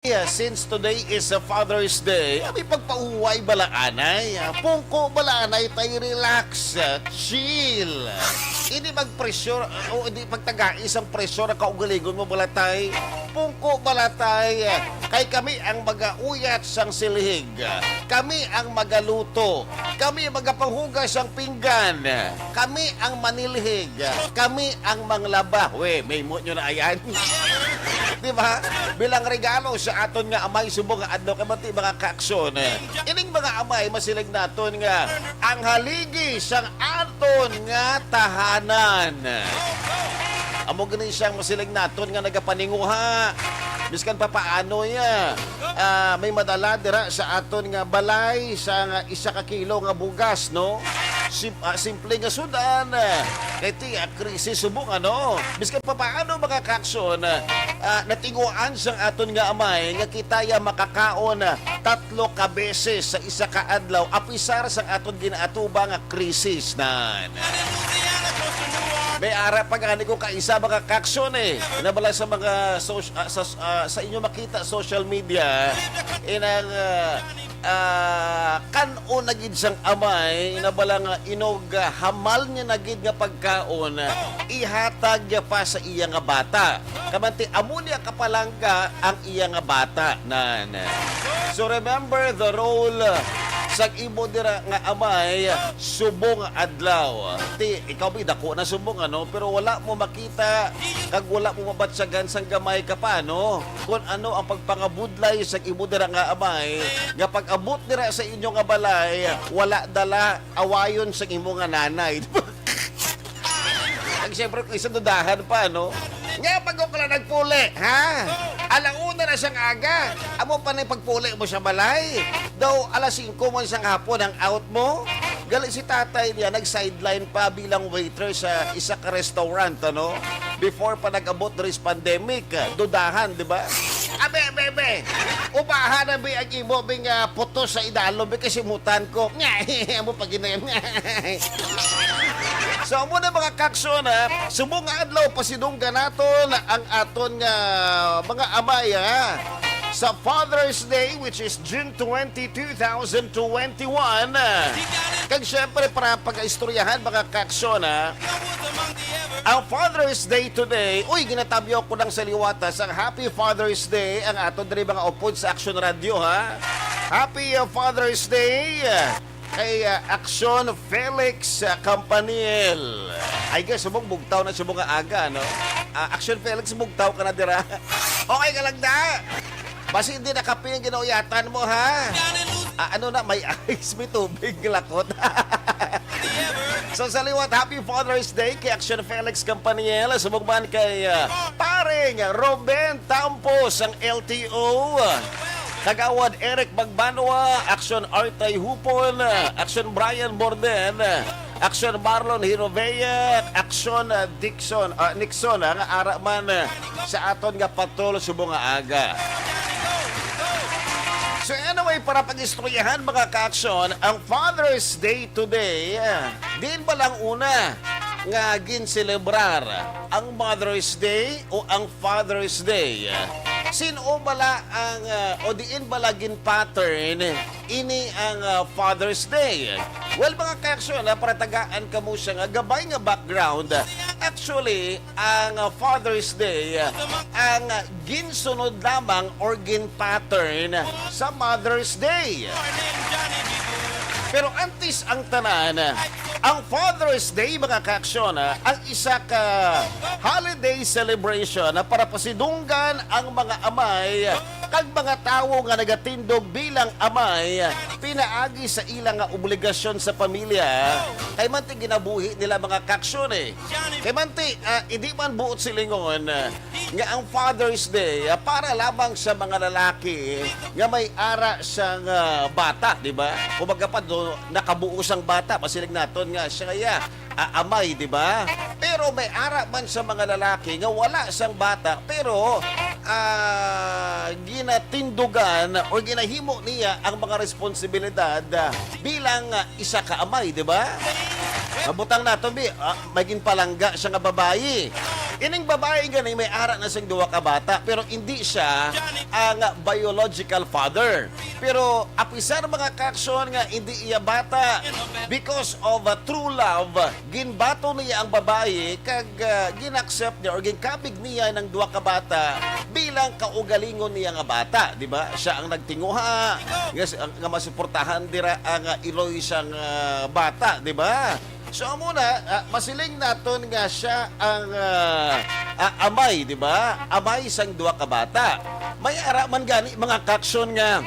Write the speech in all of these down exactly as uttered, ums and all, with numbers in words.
Yeah, since today is a Father's Day, abi, pagpahuway bala anay, ah, pungko bala anay, tay, relax, ah, chill. Hindi mag-pressure, ah, o hindi pagtagai sang pressure ang kaugalingon mo bala, tay. Pungko bala, tay, ah, kay kami ang magauyat sang silhig, ah, kami ang magaluto, kami ang magapanghugas sang pinggan, kami ang manilhig, kami ang manglaba. We, may mo nyo na ayan. Di ba? Bilang regalo sa aton nga amay subong nga adlaw, kay bati, mga kaakson, eh, ining mga amay masiling naton nga ang haligi sang aton nga tahanan. Amo gani siyang masiling naton nga nagapaninguha. Biskan pa paano, ya, ah, may madala dira sa aton nga balay sa nga isa ka kilo nga bugas, no? Sim-, ah, simple nga sudan, ah, kay ti, ah, krisis subong, ano? Biskan pa paano, mga kaakson, ah, natinguan sang aton nga amay nga kita ya makakaon, ah, tatlo ka beses sa isa ka adlaw, apisar sang aton ginaatuba nga krisis nan. May ara pa gani ko kaisa, mga kaakson, eh. Nabala sa mga soc-, ah, sa, ah, sa inyo makita social media, inang, ah, ah, kan-on na gid sang amay, nabala nga inog, ah, hamal niya na gid nga pagkaon, ihatag niya pa sa iya nga bata. Kamanti, amo niya kapalangga ang iya nga bata, nan. So, remember the role sang imo dira nga amay subong adlaw. Ti, ikaw, bi, dako na subong, ano, pero wala mo makita kag wala mo mabatyagan sang gamay ka pa, no? Kung ano ang pagpangabudlay sang imo dira nga amay, nga pag-abot dira sa inyo nga balay, wala dala awayon sang imo nga nanay. Kag siyempre, kung isa dudahan pa, no? Nga, bago ka lang nagpuli, ha? Alauna na siyang aga. Amo pa na yung pagpuli mo sa balay. Daw, alas singko mo sa hapon ang out mo. Gali si tatay niya, nag-sideline pa bilang waiter sa isa ka restaurant, ano? Before pa nag-abot diri sa pandemic, dudahan, di ba? Abe, abe, abe. Ubahan na, bi, ang imo, bi, nga putos sa idalom, bi, kasimutan ko. Amo pa gid na yan. So, amo na, mga kaakson, ha? Subong nga adlaw, pasidunggan naton ang aton nga mga amay, ha? Sa Father's Day, which is June twenty, two thousand twenty-one. Kag syempre, para pag-istoryahan, mga kaakson, ha? Ang Father's Day today, uy, ginatamyaw ko lang sa liwata sang Happy Father's Day ang aton diri mga upod sa Action Radio, ha? Happy, uh, Father's Day, uh, kay, uh, Action Felix, uh, Campaniel. I guess, subong bugtaw na subong nga aga, no? Ah, Action Felix, bugtaw ka na dira. Okay ka lang da? Basi hindi na kape ang ginauyatan mo, ha? Ah, ano na, may ice, may tubig, lakot. So, sa liwat, Happy Father's Day kay Action Felix Campaniel, subong man kay, ah, paring Ruben Tampos, ang L T O, Kagawad Eric Magbanwa, Action Artay Hupon, Action Brian Borden, Action Marlon Hinovea, Action, ah, Dixon, ah, Nixon, ah, nga ara man, ah, sa aton nga patol subong nga aga. So anyway, para pag-istoryahan, mga ka-action, ang Father's Day today, ah, diin ba lang una nga ginselebrar ang Mother's Day o ang Father's Day? Sin-o bala ang, ah, o diin bala gin-pattern ini ang, ah, Father's Day? Well, mga ka-action, ah, para tagaan kamo siya nga gabay nga background, actually, ang, ah, Father's Day, ah, ang, ah, ginsunod lamang or gin-pattern sa Mother's Day. Pero antes ang tanan, ang Father's Day, mga ka-action, ah, ang isa ka holiday celebration na para pasidunggan ang mga amay kag mga tawo nga nagatindog bilang amay pinaagi sa ila nga obligasyon sa pamilya. Kay manti ginabuhi nila, mga ka-action, eh. Kay manti, ah, hindi man buot silingon, ah, nga ang Father's Day, ah, para lamang sa mga lalaki nga may ara sang, ah, bata, di ba? Kumbaga pa, do, nakabuo sang bata, masiling naton nga siya, ah, amay, di ba? Pero may ara man sa mga lalaki nga wala sang bata, pero, ah, ginatindugan o ginahimo niya ang mga responsibilidad, ah, bilang, ah, isa ka amay, di ba? Mabutang naton, bi, ah, may ginpalangga siya nga babayi. Ining babae gani may ara na sing duha ka bata, pero indi siya ang biological father. Pero apisar, mga kaaksyon, nga indi iya bata, because of, uh, true love, ginbaton niya ang babayi kag, uh, gin-accept niya or ginkabig niya ng duha ka bata bilang kaugalingon niya nga bata, di ba? Siya ang nagtinguha, nga, nga masuportahan dira ang, uh, iloy sang, uh, bata, di ba? So, amo na, ah, masiling naton nga siya ang, ah, ah, amay, di ba? Amay sang duha ka bata. May ara man gani, mga kaaksyon, nga,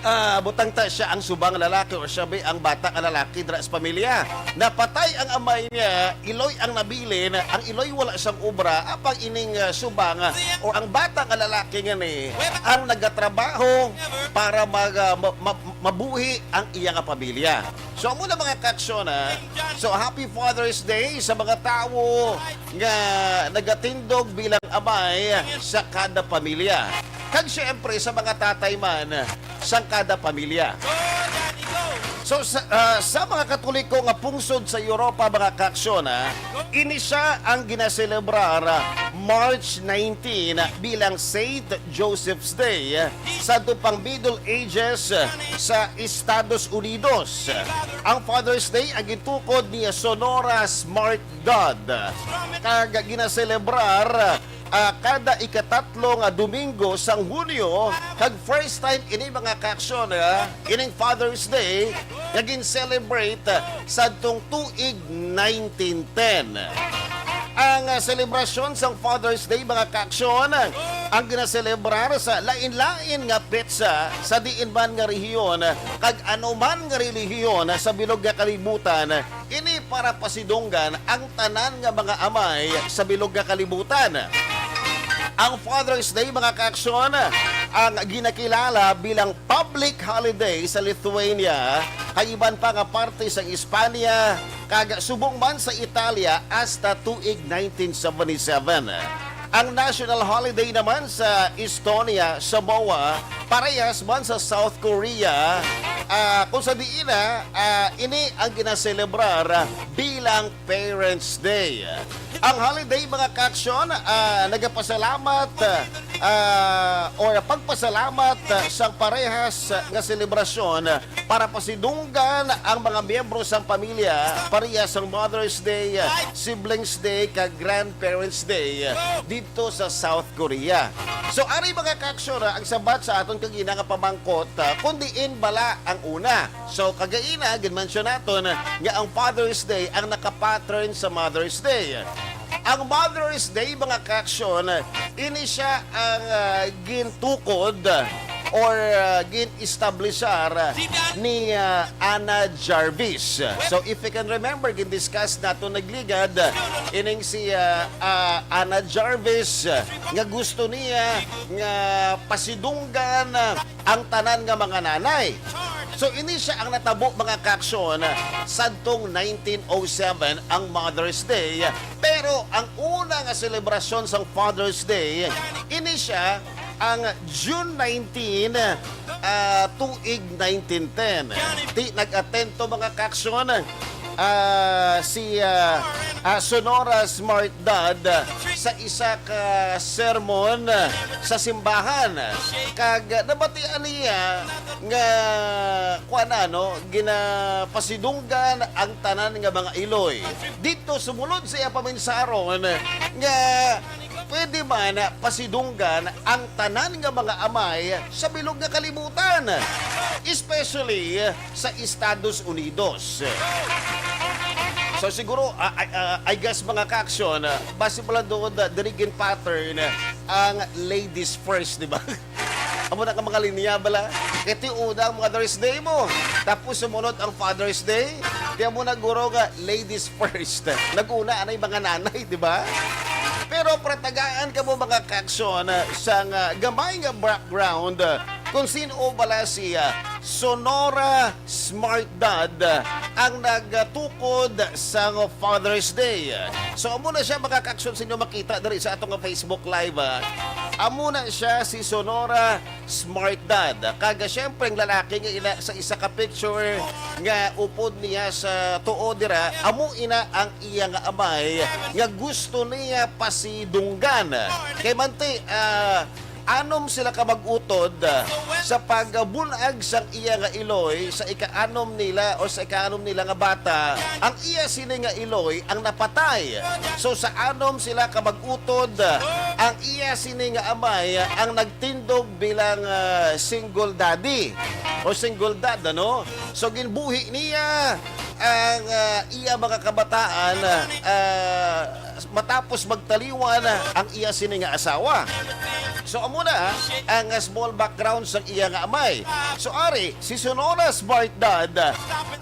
ah, butang ta siya ang subang lalaki or siya ba ang bata nga lalaki dira sa pamilya. Napatay ang amay niya, iloy ang nabilin, ang iloy wala sang obra, apang ining, ah, subang, ah, o ang bata nga lalaki nga ni ang nagatrabaho para mag, ah, ma-, ma-, mabuhi ang iya nga pamilya. So, amo na, mga kaaksyon, ha? So, happy Father's Day sa mga tawo nga nagatindog bilang amay sa kada pamilya. Kag siyempre, sa mga tatay man sa kada pamilya. So, sa, ah, sa mga Katoliko nga pungsod sa Europa, mga kaaksyon, ha, ini siya ang ginaselebrar, ah, March nineteen bilang Saint Joseph's Day sa pang Middle Ages sa Estados Unidos. Ang Father's Day ang gintukod ni Sonora Smart Dodd, kag ginaselebrar, ah, kada ikatatlo nga Domingo sang Hunyo, kag first time ini, mga kaaksyon, ah, ining Father's Day nga gin-celebrate sadtong tuig nineteen ten. Ang, ah, selebrasyon sang Father's Day, mga kaaksyon, ang ginaselebrar sa lain-lain nga petsa sa diin man nga rehiyon kag anuman nga relihiyon sa bilog nga kalibutan, ini para pasidunggan ang tanan nga mga amay sa bilog nga kalibutan. Ang Father's Day, mga kaaksyon, ang ginakilala bilang public holiday sa Lithuania, kag iban pa nga parte sa Espanya, kag subong man sa Italia hasta tuig nineteen seventy-seven. Ang national holiday naman sa Estonia, Samoa, parehas man sa South Korea, ah, kung sa diin na, ah, ini ang ginaselebrar bilang Parents' Day. Ang holiday, mga kaaksyon, ah, nagapasalamat, ah, or pagpasalamat, ah, sa parehas nga selebrasyon para pasidunggan ang mga miyembro sang pamilya, pareha sang Mother's Day, Siblings' Day, kag Grandparents' Day didto sa South Korea. So, ari, mga kaaksyon, ah, ang sabat sa aton kagina nga pamangkot, ah, kung diin bala ang una. So, kagaina, ginmensyon naton nga ang Father's Day ang naka-pattern sa Mother's Day. Ang Mother's Day, mga kaaksyon, ini siya ang, ah, gintukod or, ah, gin-establishar ni, ah, Anna Jarvis. So, if you can remember, gin-discuss nato nagligad ining si, ah, ah, Anna Jarvis, ah, nga gusto niya nga pasidunggan, ah, ang tanan nga mga nanay. So, ini siya ang natabo, mga kaaksyon, sadtong nineteen oh seven ang Mother's Day. Pero ang una nga selebrasyon sang Father's Day, ini siya ang June nineteen, ah, tuig nineteen ten. Ti nag-attend to, mga kaaksyon, ah, si, ah, ah, Sonora Smart Dodd, ah, sa isa ka sermon, ah, sa simbahan. Kag nabatian niya nga, kuwan na, no, ginapasidunggan ang tanan nga mga iloy. Didto, sumulod sa iya pamensaron nga pwede man pasidunggan ang tanan nga mga amay sa bilog nga kalibutan, especially sa Estados Unidos. So, siguro, ah, I, ah, I guess, mga kaaksyon, ah, base pala doon, ah, diri gin-pattern ang ladies first, di ba? Amo na ka mga linya bala. Kay ti una ang Mother's Day mo, tapos sumunod ang Father's Day. Kaya mo na, guro, nga ladies first. Nag-una anay mga nanay, di ba? Pero para tagaan kamo, mga kaaksyon, ah, sang, ah, gamay nga background, ah, kung sin-o bala si, ah, Sonora Smart Dad ang nagtukod sang Father's Day. So, amo na siya, mga kaaksyon, sa inyo makita diri sa ato nga Facebook Live, ah. Amo na siya, si Sonora Smart Dad. Kag, ah, syempre, ang lalaki nga ina sa isa ka picture nga upod niya sa tuo dira, amo ina ang iya nga amay nga gusto niya pasidunggan. Kay manti, ah, anom sila ka mag-utod, ah, sa pagbun-ag sang iya nga iloy sa ika-anom nila o sa ika-anom nila nga bata. Ang iya sini nga iloy ang napatay. So, sa anom sila ka mag-utod, ah, ang iya sini nga amay, ah, ang nagtindog bilang, ah, single daddy o single dad, ano? So, ginbuhi niya ang, ah, iya mga kabataan, ah, matapos magtaliwan ang iya sini nga asawa. So, amo na ang small background sang iya nga amay. So, ari, si Sonora Smart Dad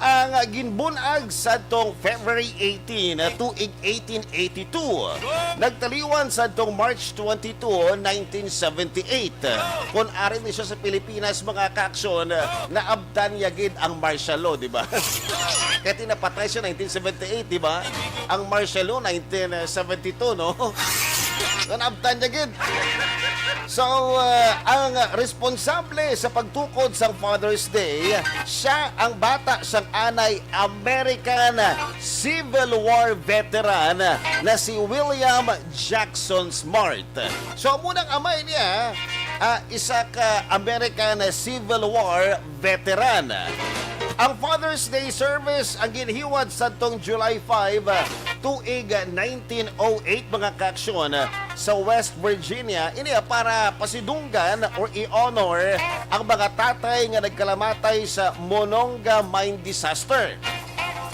ang ginbun-ag sadtong February eighteen, tuig eighteen eighty-two. Nagtaliwan sadtong March twenty-two, nineteen seventy-eight. Kung ari ni siya sa Pilipinas, mga kaaksyon, naabtan niya gid ang martial law, di ba? Kaya napatay siya nineteen seventy-eight, di ba? Ang martial law, nineteen seventy-two, no? Naabtan niya gid. So, uh, ang responsable sa pagtukod sang Father's Day, siya ang bata sang anay American Civil War veteran na si William Jackson Smart. So, amo nang amay niya, ah, isa ka American Civil War veteran. Ang Father's Day service ang ginhiwat sadtong July five, ah, tuig nineteen oh eight, mga kaaksyon, sa West Virginia, ini para pasidunggan or i-honor ang mga tatay nga nagkalamatay sa Monongah Mine Disaster.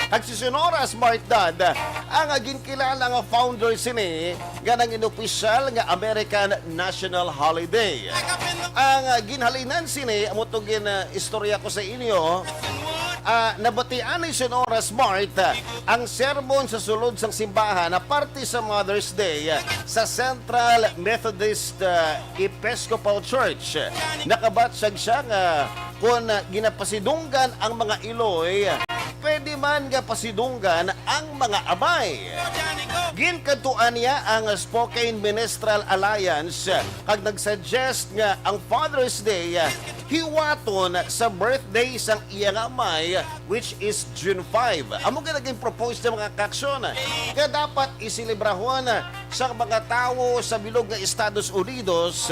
Kag si Sonora Smart Dad ang ginkilala nga founder sini nga nangin opisyal nga American National Holiday. Ang, ah, ginhalinan sini, amo to gin, ah, istorya ko sa inyo, ah, nabatian ni Sonora Smart, ah, ang sermon sa sulod sang simbahan na parte sa Mother's Day, ah, sa Central Methodist, ah, Episcopal Church. Nakabatyag siya nga kon, ah, ginapasidunggan ang mga iloy, pwede man nga pasidunggan ang mga amay. Ginkadtuan niya ang Spokane Ministerial Alliance kag nag-suggest nga ang Father's Day hiwaton sa birthday sang iya nga amay, which is June five. Amo nga naging propose sa mga kaaksyon nga dapat iselebrahon sa mga tawo sa bilog nga Estados Unidos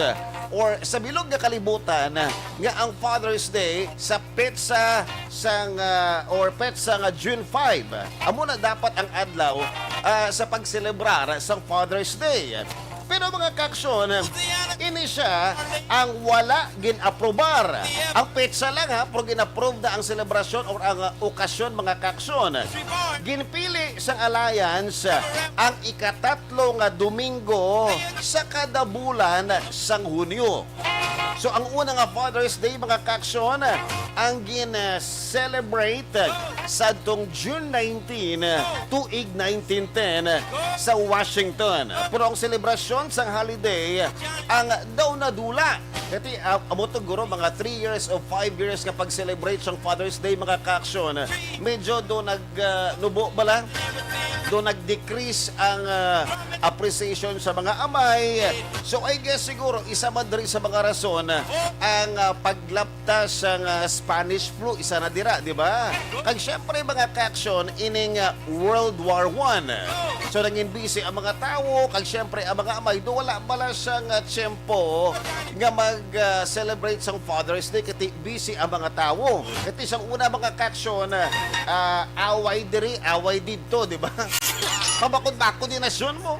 or sa bilog nga kalibutan nga ang Father's Day sa petsa sang, ah, or petsa nga June five. Amo na dapat ang adlaw, ah, sa pagselebrar sang Father's Day. Pero, mga kaaksyon, ini siya ang wala gin-aprobar. Ang petsa lang, ha, pero gin-approve na ang selebrasyon or ang, ah, okasyon, mga kaaksyon. Ginpili sang Alliance ang ikatatlo nga Domingo sa kada bulan sang Hunyo. So, ang una nga Father's Day, mga kaaksyon, ang gin-celebrate sadtong June nineteen, tuig nineteen ten, sa Washington. Pero ang selebrasyon sang holiday ang daw nadula. Kati, ah, amo to, guro, mga three years o five years nga pag-celebrate sang Father's Day, mga kaaksyon, medyo do nag, ah, nubo bala. Do nag-decrease ang, ah, appreciation sa mga amay. So, I guess siguro isa man diri sa mga rason ang, ah, paglapta sang, ah, Spanish flu, isa na dira, di ba? Kag syempre, mga kaaksyon, ining, ah, World War One. So, nangin busy ang mga tawo, kag syempre ang mga amay do wala bala sang, ah, tiyempo nga mag, ah, celebrate sang Father's Day, kati busy ang mga tawo. Kati sang una, mga kaaksyon, ah, away diri, away didto, di ba? Pabakod-bakod yung nasyon mo.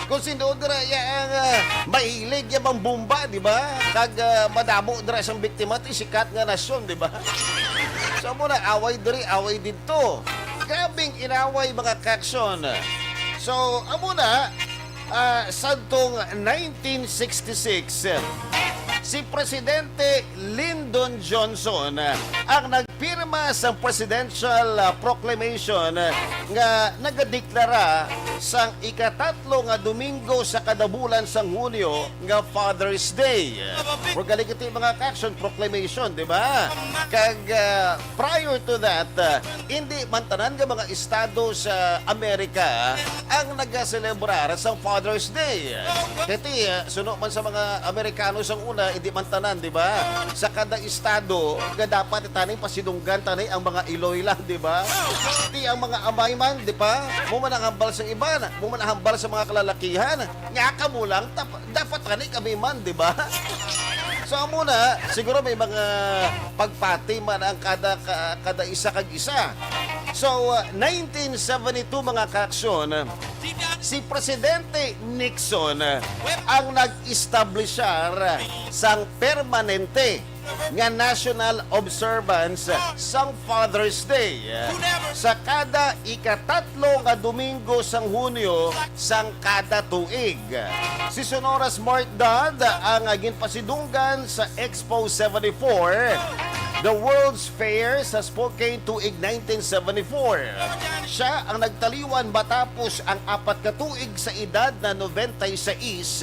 Kung sino dira ya ang, ah, mahilig ya bang bomba, di ba? Kag, ah, madamo dira sang biktima, ti sikat nga nasyon, di ba? So, amo na, away diri, away didto. Grabing inaway, mga kaaksyon. So, amo na, ah, sadtong nineteen sixty-six, Si Presidente Lyndon Johnson ang nagpirma sa presidential, ah, proclamation nga nagadeklara sang ikatatlo nga Domingo sa kada bulan sang Hunyo nga Father's Day. Or gali kiti mga ka-aksyon, proclamation, di ba? Kag, ah, prior to that, ah, hindi man tanan nga mga estado sa Amerika ang nagaselebrar sang Father's Day. Kay ti, ah, suno man sa mga Amerikano sang una, hindi man tanan, di ba? Sa kada estado nga dapat taning pasidunggan tani ang mga iloy lang, di ba? Ti ang mga amay man, di ba? Mo man ang hambal sa iban, mo man ang hambal sa mga kalalakihan. Nga kamo lang, tap- dapat tani kami man, di ba? So, amo na, siguro may mga pagpati man ang kada, ka- kada isa kag isa. So, uh, nineteen seventy-two, mga kaaksyon, si Presidente Nixon ang nag-establishar sang permanente nga national observance sang Father's Day sa kada ikatatlo nga Domingo sang Hunyo sang kada tuig. Si Sonora Smart Dodd ang ginpasidunggan sa Expo seventy-four, the World's Fair sa Spokane tuig nineteen seventy-four. Siya ang nagtaliwan matapos ang apat ka tuig sa edad na noventa y seis,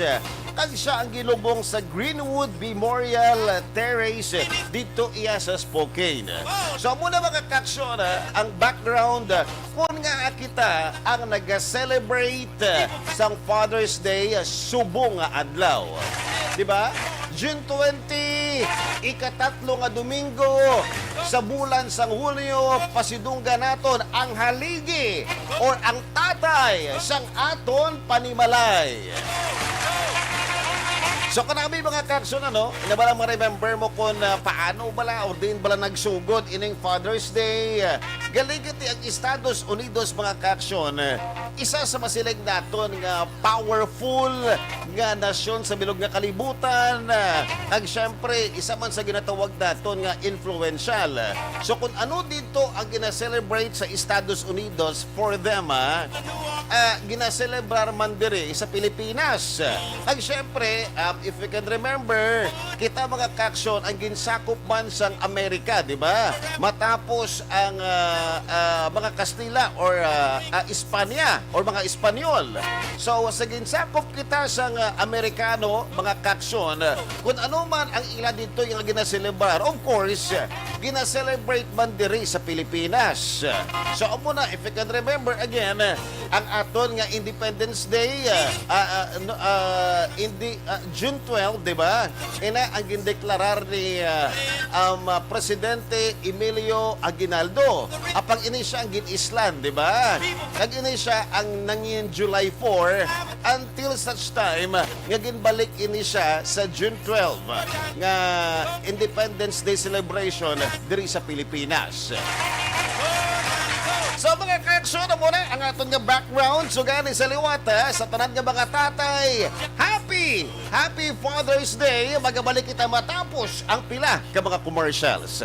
kag siya ang gilubong sa Greenwood Memorial Terrace didto iya sa Spokane. So, amo na, mga kaaksyon, ah, ang background, ah, kung nga kita ang naga-celebrate, ah, sang Father's Day, ah, subong nga adlaw. Di ba? June twenty, ikatatlo nga Domingo sa bulan sang Hunyo, pasidunggan naton ang haligi or ang tatay sang aton panimalay. So, kanami, mga kaaksyon, ano, ina bala ma-remember mo kung, ah, paano bala or diin bala nagsugod ining Father's Day? Gali kiti ang Estados Unidos, mga kaaksyon, isa sa masiling naton nga powerful nga nasyon sa bilog nga kalibutan, kag syempre, isa man sa ginatawag naton nga influential. So, kung ano dito ang gina-celebrate sa Estados Unidos for them, ah, ah, gina-celebrar man diri sa Pilipinas. Kag syempre, um, if you can remember, kita, mga kaaksyon, ang ginsakop man sang Amerika, di ba? Matapos ang, ah, ah, mga Kastila or, ah, ah, Espanya or mga Espanyol. So, sa ginsakop kita sang, ah, Amerikano, mga kaaksyon, kung ano man ang ila dito nga ginaselebrar, of course, gina-celebrate man diri sa Pilipinas. So, amo na, if you can remember again, ang aton nga Independence Day, ah, ah, ah, no, ah, indi-, ah, June twelve, di ba? Ina ang gindeklarar ni, ah, um, ah, Presidente Emilio Aguinaldo. Apang ini siya ang gin-islan, di ba? Kag ini siya ang nangin July four until such time nga ginbalik ini siya sa June twelve nga Independence Day celebration diri sa Pilipinas. So, mga kaaksyon, amo na ang aton nga background. So, gani sa liwat, ha, sa tanan nga mga tatay, happy, happy Father's Day. Magabalik kita matapos ang pila ka mga commercials.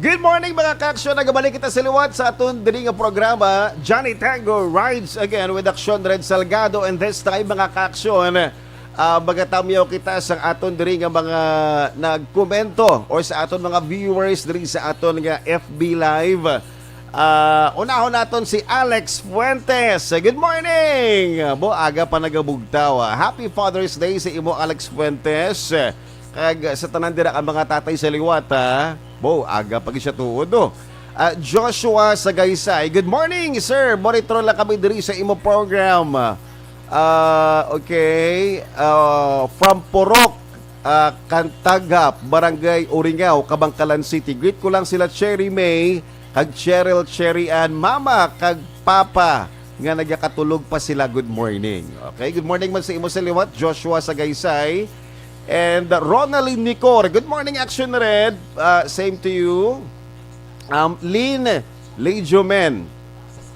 Good morning, mga kaaksyon. Nagabalik kita sa liwat sa aton diri nga programa, Johnny Tango Rides Again with Aksyon Red Salgado. And this time, mga kaaksyon, ah, magatamyaw kita sa aton diri nga mga nagkomento or sa aton mga viewers diri sa aton nga F B Live. Ah, unahon naton si Alex Fuentes. Good morning! Bo, aga pa nagabugtaw, ah. Happy Father's Day sa imo, Alex Fuentes. Kag sa tanan dira ka mga tatay sa liwat, ha? Bo, aga pa gid siya tuod, oh. Ah, Joshua Sagaysay, "Good morning, sir. Monitor lang kami diri sa imo program." Ah, okay. Ah, from Purok, ah, Cantagap, Barangay Uringao, Kabankalan City. Greet ko lang sila Cherry May, kag Cheryl, Cherry Ann, Mama, kag Papa, nga nagakatulog pa sila. Good morning. Okay, good morning man sa imo sa liwat, Joshua Sagaysay. And Ronaldin Nicor, "Good morning, Action Red." Ah, same to you. Um, Lynn Lejomen,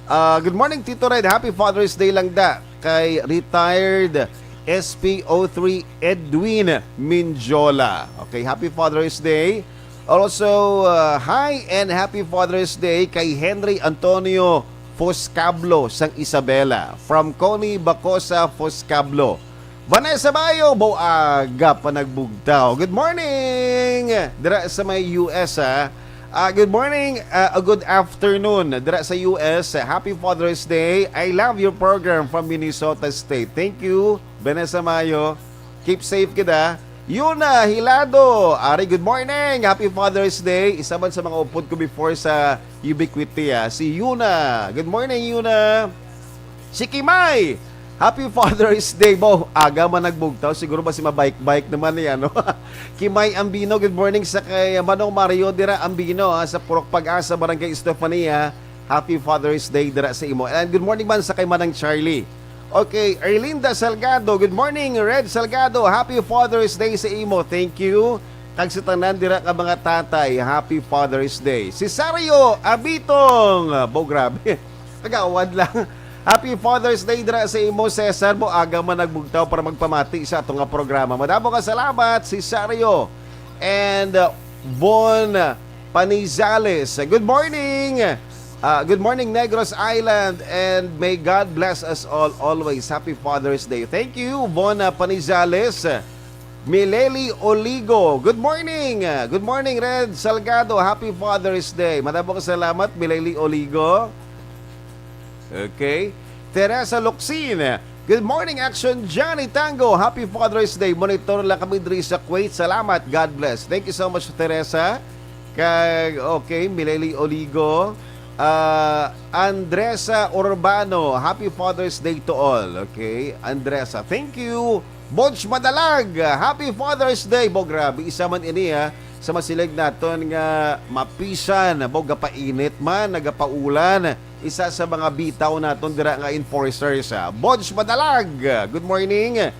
ah, "Good morning, Tito Red. Happy Father's Day lang da kay retired S P O three Edwin Minjola." Okay, happy Father's Day. Also, uh, hi and happy Father's Day kay Henry Antonio Foscablo, sang Isabela. From Connie Bacosa, Foscablo. Vanessa Bayo, Boaga pa nagbugtaw. Good morning! Dira sa may U S, ha? Ah, good morning, ah, good afternoon. Dira sa U S, happy Father's Day. I love your program from Minnesota State. Thank you, Vanessa Mayo. Keep safe kita. Yuna Hilado, Ari, good morning. Happy Father's Day. Isa man sa mga upod ko before sa Ubiquity, ah, si Yuna. Good morning, Yuna. Si Kimay, happy Father's Day, bo. Aga man nagbugtaw, siguro ba si mabike-bike naman ni, ano? Kimay Ambino, good morning sa kay Manong Mario dira Ambino, ah, sa Purok Pag-asa, Barangay Estefania. Happy Father's Day dira sa imo. And good morning man sa kay Manang Charlie. Okay, Erlinda Salgado, good morning, Red Salgado. Happy Father's Day sa imo. Thank you. Kag sa tanan dira ka mga tatay, happy Father's Day. Cesario Abitong, bo, grabe. Kagawad lang. Happy Father's Day dira sa imo, Cesar. Bo, aga man nagbugtaw para magpamati sa ato nga programa. Madamo nga salamat, Cesario. And, uh, Von Panizales. Good morning. Uh, good morning, Negros Island, and may God bless us all always. Happy Father's Day. Thank you, Von, uh, Panizales. Mileli Oligo. Good morning. Uh, good morning, Red Salgado. Happy Father's Day. Madamo ka salamat, Mileli Oligo. Okay. Teresa Locsin. Good morning, Action Johnny Tango. Happy Father's Day. Monitor lang kami diri sa Kuwait. Salamat. God bless. Thank you so much, Teresa. Kag, okay, Mileli Oligo. Ah, Andresa Urbano, happy Father's Day to all. Okay, Andresa, thank you. Bodge Madalag, happy Father's Day. Bo, grabe, isa man ini, ha, sa masilag naton nga mapisan, bo, gapainit man, nagapaulan. Isa sa mga bitaw naton dira nga enforcers, ha. Bodge Madalag, good morning.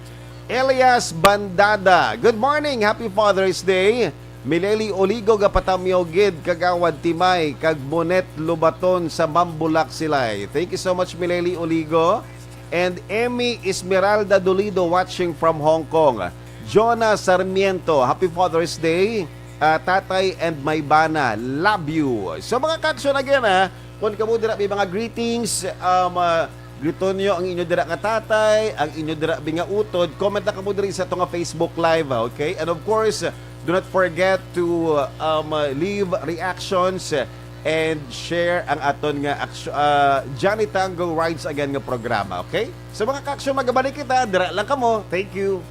Elias Bandada, good morning, happy Father's Day. Mileli Oligo, gapatamyaw gid, Kagawad Timay, kag Monet Lubaton sa Mambulak, Silay. Thank you so much, Mileli Oligo. And Emmy Esmeralda Dolido watching from Hong Kong. Jonah Sarmiento, happy Father's Day. Ah, Tatay and my bana, love you. So, mga ka-aksyon, again, ha, kung kamo dira may mga greetings, um, ah, greeton nyo ang inyo dira nga tatay, ang inyo dira bi nga utod, comment na kamo diri sa ato nga Facebook Live, ha, okay? And of course, do not forget to, um, leave reactions and share ang aton nga aksyo-, ah, Johnny Tango Rides Again nga programa, okay? So, mga ka-aksyon, magabalik kita. Dira lang kamo. Thank you.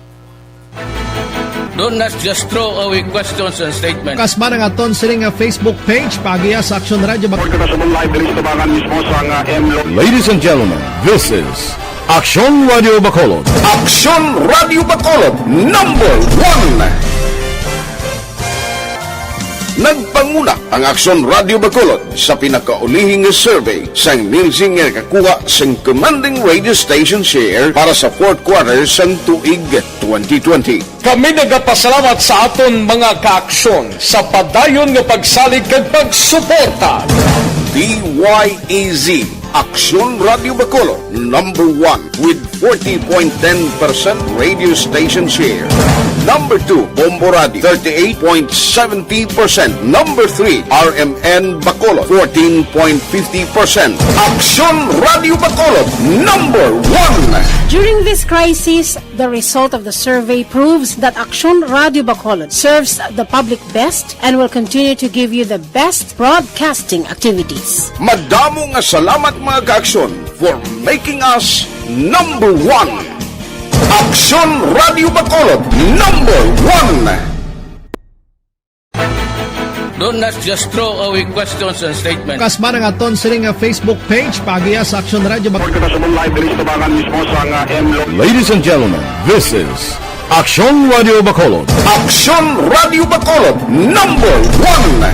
Don't not just throw away questions and statements. Kasba na nga ton sini nga Facebook page, paagiya sa Aksyon Radio Bac- Report kita sa live diri sa tabangan mismo sa nga M Lo- Ladies and gentlemen, this is Aksyon Radio Bacolod. Aksyon Radio Bacolod, number one. Nagpanguna ang Aksyon Radio Bacolod sa pinakaulihi nga survey sang Nielsen nga nakakuha sang commanding radio station share para sa fourth quarter sang tuig twenty twenty. Kami nagapasalamat sa aton mga kaaksyon sa padayon nga pagsalig kag pagsuporta. D Y E Z, Aksyon Radio Bacolod, number one with forty point ten percent radio station share. Number two, Bombo Radio, thirty-eight point seventy percent. Number three, R M N Bacolod, fourteen point fifty percent. Aksyon Radio Bacolod, number one. During this crisis, the result of the survey proves that Aksyon Radio Bacolod serves the public best and will continue to give you the best broadcasting activities. Madamo nga salamat, mga kaaksyon, for making us number one. Aksyon Radio Bacolod, number one. Don't not just throw away questions and statements. Kasba na nga ton sini nga Facebook page, paagiya sa Aksyon Radio Bac- Report kita sa live diri sa tabangan mismo sa nga M Lo- Ladies and gentlemen, this is Aksyon Radio Bacolod. Aksyon Radio Bacolod, number one.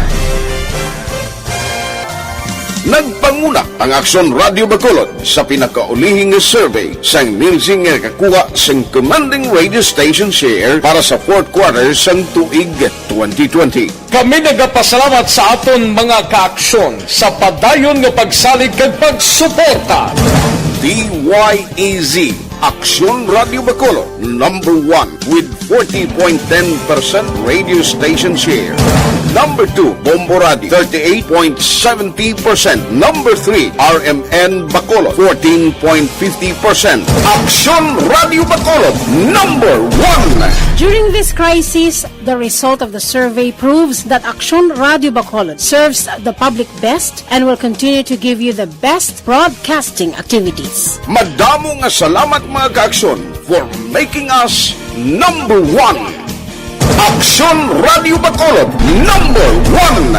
Nagpanguna ang Aksyon Radio Bacolod sa pinakaulihi nga survey sang Nielsen nga nakakuha sang commanding radio station share para sa fourth quarter sang tuig twenty twenty. Kami nagapasalamat sa aton mga kaaksyon sa padayon nga pagsalig kag pagsuporta. D Y E Z, Aksyon Radio Bacolod, number one with forty point ten percent radio station share. Number two, Bombo Radio, thirty-eight point seventy percent. Number three, R M N Bacolod, fourteen point fifty percent. Aksyon Radio Bacolod, number one. During this crisis, the result of the survey proves that Aksyon Radio Bacolod serves the public best and will continue to give you the best broadcasting activities. Madamo nga salamat, mga ka-Aksyon, for making us number one. Aksyon Radio Bacolod, number one.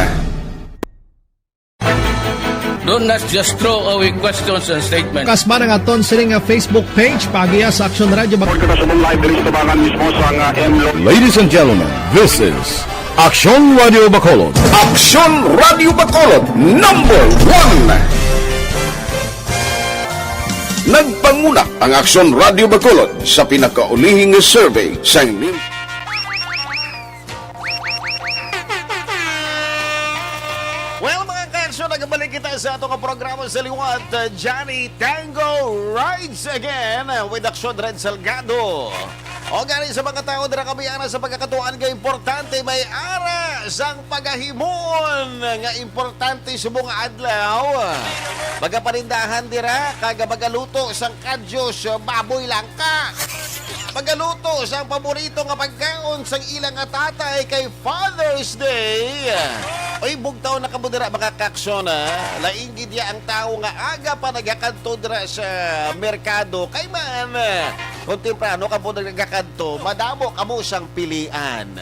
Do not just throw away questions and statements. Kasman ang aton sini nga Facebook page, paagiha sa Aksyon Radio Bak- Report kita sa live diri sa Tabangan mismo sa nga M Lo- Ladies and gentlemen, this is Aksyon Radio Bacolod. Aksyon Radio Bacolod, number one. Nagpanguna ang Aksyon Radio Bacolod sa pinakaulihi nga survey sa Well, mga ka-Aksyon, nagbalik kita sa ato nga programa sa liwat, uh, Johnny Tango Rides Again, uh, with Aksyon Red Salgado. O gani sa mga tao dira kami ana sa pagkakatuan nga importante may ara sang pagahimuon nga importante subong nga adlaw. Magapanindahan dira kag magaluto sang kadyos, uh, baboy langka. Magaluto sang paborito nga pagkaon sang ila nga tatay kay Father's Day. Oy, bugtaw na kamo dira, mga ka-Aksyon, ha? Lain gid ya ang tawo nga aga pa nagakadto dira sa merkado. Kay man, kung temprano kamo nagakadto, madamo kamo sang pilian.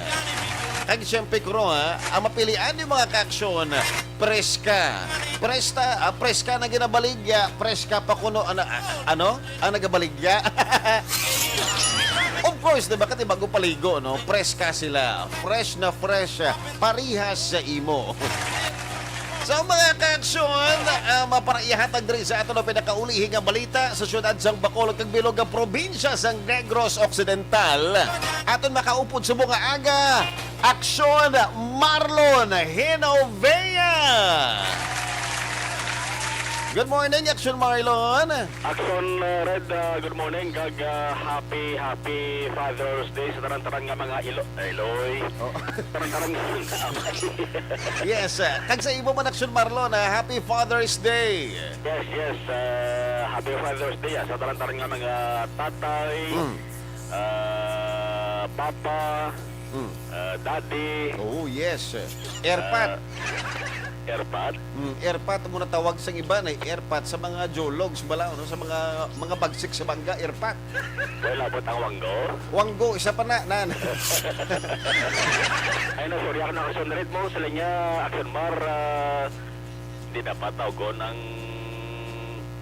Kag siyempre, kuro, ha, ang mapilian yung mga ka-Aksyon, preska. Presta, ah, preska na ginabaligya, preska pa kuno, ano, ah, ano? Ang nagabaligya? Of course, di ba? Kati bago paligo, no? Preska sila. Fresh na fresh, ah, parihas sa imo. So, mga ka-Aksyon, ah, maparaihatag diri sa aton ang pinakaulihi nga balita sa siyudad sang Bacolod kag bilog nga probinsya sang Negros Occidental. Aton makaupod sa mga aga, Aksyon Marlon Hinovea. Good morning, Aksyon Marlon. Aksyon, uh, Red, uh, good morning, kag, uh, happy, happy Father's Day sa tanan-tanan nga mga ilo-, Iloy. Oh. Tanan-tanan nga mga amay. Yes, uh, kag sa imo man, Aksyon Marlon, uh, happy Father's Day. Yes, yes, uh, happy Father's Day, ah, sa tanan-tanan nga mga tatay, Mm. uh, papa, Mm. uh, daddy. Oh, yes. Airpot. Uh, airpot? Mm, airpot mo na tawag sang iba na airpot sa mga jologs bala, no? Sa mga, mga bagsik sa bangga, airpot. Well, abot ang wanggo? Wanggo, isa pa na, nan. Ay, na, sorry, ako nakasunod mo. Sa linya, Action Mar, ah, di dapat tawgon ang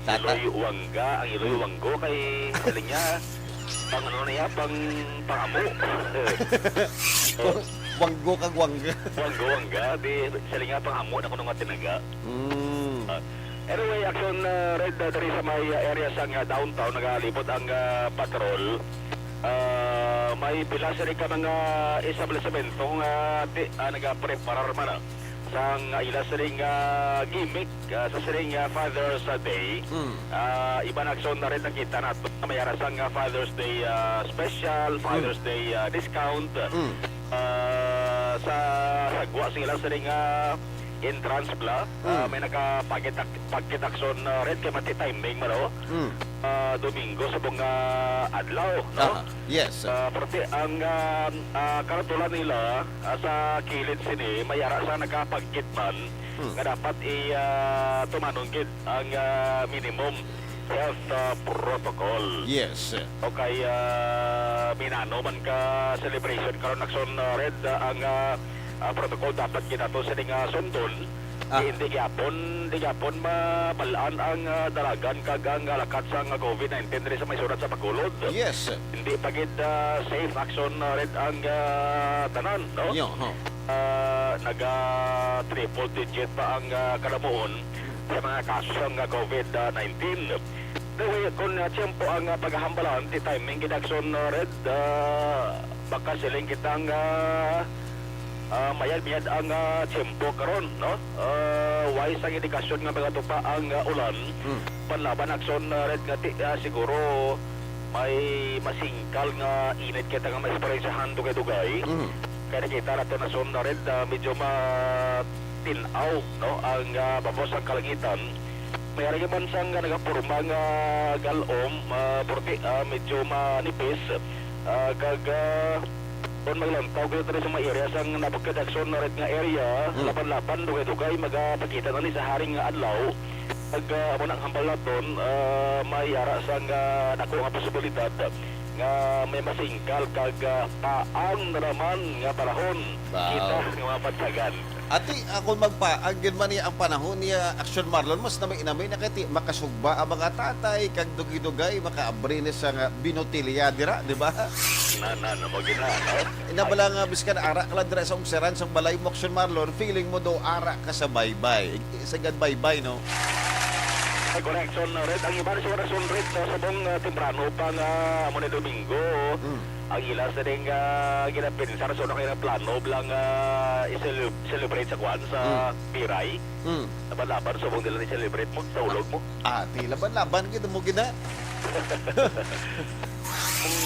Tata. Iloy Wangga, ang Iloy Hmm. Wanggo kay sa linya, pang ano na niya, pang, pang amo. Oh. Wanggo kag wangga. Wanggo, wangga. Di, sa linya, pang amo na kuno nga tinaga. Mm. Ah, anyway, Action, ah, Red, ah, diri sa may, ah, area sang, ah, downtown, nagalibot ang, ah, patrol. Ah, may pila sini ka mga establisemento nga ti-, ah, nagapreparar man, ah, sang ila sining, ah, gimmick, ah, sa sining, ah, Father's, ah, Day. Mm. Ah, iban, Action, na rin nakita nato nga may ara sang, ah, Father's Day, ah, special, Mm. Father's Day, ah, discount. Mm. Ah, sa sagwa sa ila sining, ah, entrance bala, ah, Mm. may nagapagkita-, pagkita-aksyon, ah, Red, kay mati timing man, oh. Mm. Ah, Domingo sa mga adlaw, no? Aha, yes. Ah, parte ang, ah, ah, karatula nila, ah, sa kilid sini, may ara sa nagapagkit man Mm. nga dapat i, ah, tumanon gid ang, ah, minimum health, ah, protocol. Yes. Okay, ah, minano man ka celebration karon, Action, ah, Red, ah, ang, ah, ah, protocol dapat gid nato sini nga sundon. Ah. Di, hindi gyapon, di gyapon mabal-an ang, ah, dalagan kag ang, ah, lakat sang, ah, covid nineteen diri sa may surat sa Bacolod. Yes. Hindi pa gid, ah, safe, Action, ah, Red, ang, ah, tanan, no? Yo, ho. Ah, naga triple digit pa ang, ah, kalamuon sa mga kaso sang, ah, covid nineteen. Anyway, kung, ah, tiyempo ang, ah, paghahambalan, ti timing gid, Action, ah, Red, ah, baka siling kitang, ah, ah, mayad-mayad ang, ah, tiyempo karon, no? Ah, way sang indikasyon nga magatupa ang, ah, ulan. Hmm. Panlaban, Action, ah, Red, nga ti, ah, siguro may masingkal nga init kita nga maesperensiyahan dugay-dugay. Mm. Kaya nakita nato na son na red, ah, medyo matin-aw, no, ang, ah, babo sang kalangitan. May ari man sang nagaporma nga galom, ah, puti, ah, medyo manipis, ah, kag, ah, kung maglantaw kayo diri sa mga area sang nabukid aksyon na red nga area, Hmm. laban-laban, dugay-dugay, magapakita na ni sa haring nga adlaw. Kag, ah, amo na ang hambal naton, ah, may ara sang, ah, dako nga posibilidad nga may masingkal kag, ah, paang na naman nga panahon Wow. kita nga mga bantagan. Ati, ah, kung magpaag gyud man ni ang panahon niya, Aksyon Marlon, mas nami-nami na kay ti-, makasugba ang mga tatay, kag dugay-dugay, makaabri ni sa nga binotilya dira, di ba? Na, na, na, mo gina, no? Ina bala nga, biskan ara ka lang dira sa ugsaran sa balay mo, Aksyon Marlon, feeling mo daw ara ka sa baybay. Sa gad baybay, no? Ay, correction, Red. Ang iba na siguro, Red, sa subong, ah, temprano pa nga, amo ni Domingo. Mm. Ang ila sa ding, ah, ginapinsar, so, na kayo ng plano, blang, ah, i-cele-, celebrate sa kwan, sa Mm. Biray. Mm. Laban-laban, subong nila ni celebrate mo, sa ulog mo. Ah, di laban-laban, kita mo gina. Ang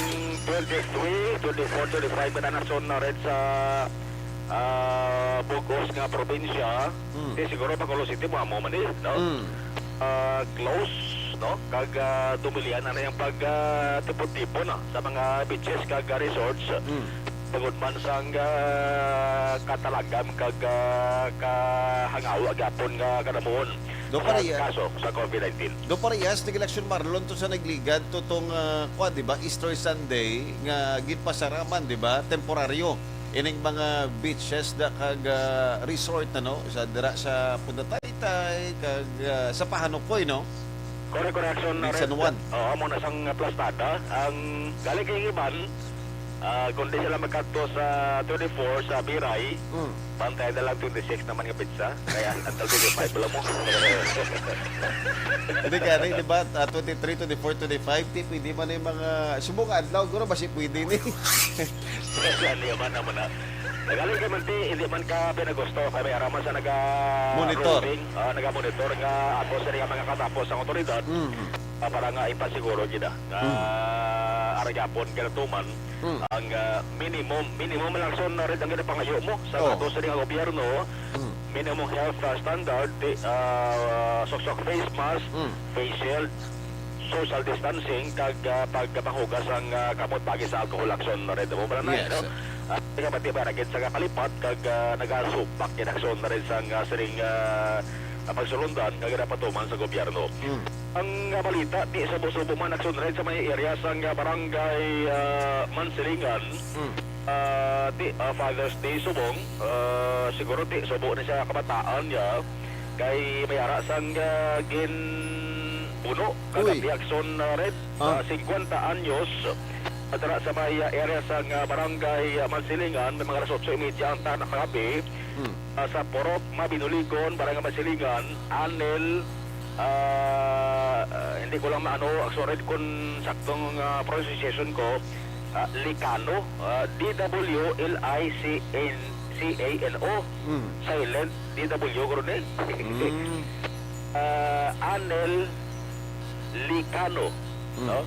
twenty-three, twenty-four, twenty-five, may nanason na rin sa, ah, bugos nga probinsya. Mm. Di siguro, Bacolod City, mo amo man eh, no? Mm. Ah, close, no? Kag, ah, dumilian na yung pag, ah, tipon-tipon, no? Sa mga beaches kag, ah, resorts. Mm. Tungod man sang, ah, katalagam kag, ah, kahangawa gyapon nga kanamuon Do sa parehas. kaso sa covid nineteen. Do parehas, nag-eleksyon Marlon to sa nagligad to tong, ah, kwa, di ba, Easter Sunday nga ginpasaraman, di ba, temporaryo ining mga beaches da kag, ah, resort, ano, sa dira sa Punta Taytay kag, ah, sa Pahanukoy, no? Correct, correction, Big Red. San Juan. Oo, amo na sang plastada. Ang galing kay iban, ah, kung di sila magkadto sa twenty-four sa Biray, Mm. bantay na lang twenty-six naman nga petsa. Kaya until twenty-five lang mo. Hindi ka rin, di ba? Ah, twenty-three, twenty-four, twenty-five, di pwede man yung mga subong adlaw, guro, basi pwede ni. Yan, di man naman na. Nagaling ka man, ti, hindi man ka pinagusto. Kaya may araman sa naga Monitor. roving, ah, naga-monitor nga ato sa mga katapos ang otoridad. Mm. Ah, para nga ipasiguro gid, ah, nga Mm. ara gyapon kinatuman Mm. ang, ah, minimum, minimum lang son na rin ang ginapangayo mo sa Oh. ato sa nga gobyerno, Mm. minimum health, ah, standard, di, ah, suksok face mask, Mm. face shield, social distancing, kag, ah, pagpanghugas ang, ah, kamot pagi sa alcohol action na rin. Mo ba na, Yes. no? Ah, nga pati ba, ragid sa kapalipat, kag, ah, nagasupak in action na rin sa, ah, siring, ah, ah, pagsulundan nga ginapatuman sa gobyerno. Mm. Ang, ah, balita, di subo-subo man nagsunod sa may area sang, ah, barangay, ah, Mansilingan. Mm. Ah, di, ah, Father's Day subong, ah, siguro di subo ni sa kabataan niya kay may ara sang, ah, ginbuno Uy. kagabi akson, ah, Red, Ah. ah, singkwenta anyos. At ara sa may, ah, area sang, ah, barangay, ah, Mansilingan, may mga alas otso y media ang tanak kagabi. Mm. Ah, sa Purok Mabinuligon, Barangay Masilingan, Anel, ah, ah, hindi ko lang maano, ah, sorry kung saktong, ah, pronunciation ko, ah, Licano, ah, D W L I C N, C A N O, Mm. silent, D W ko rin eh. Mm. Ah, Anel Licano, Mm. no?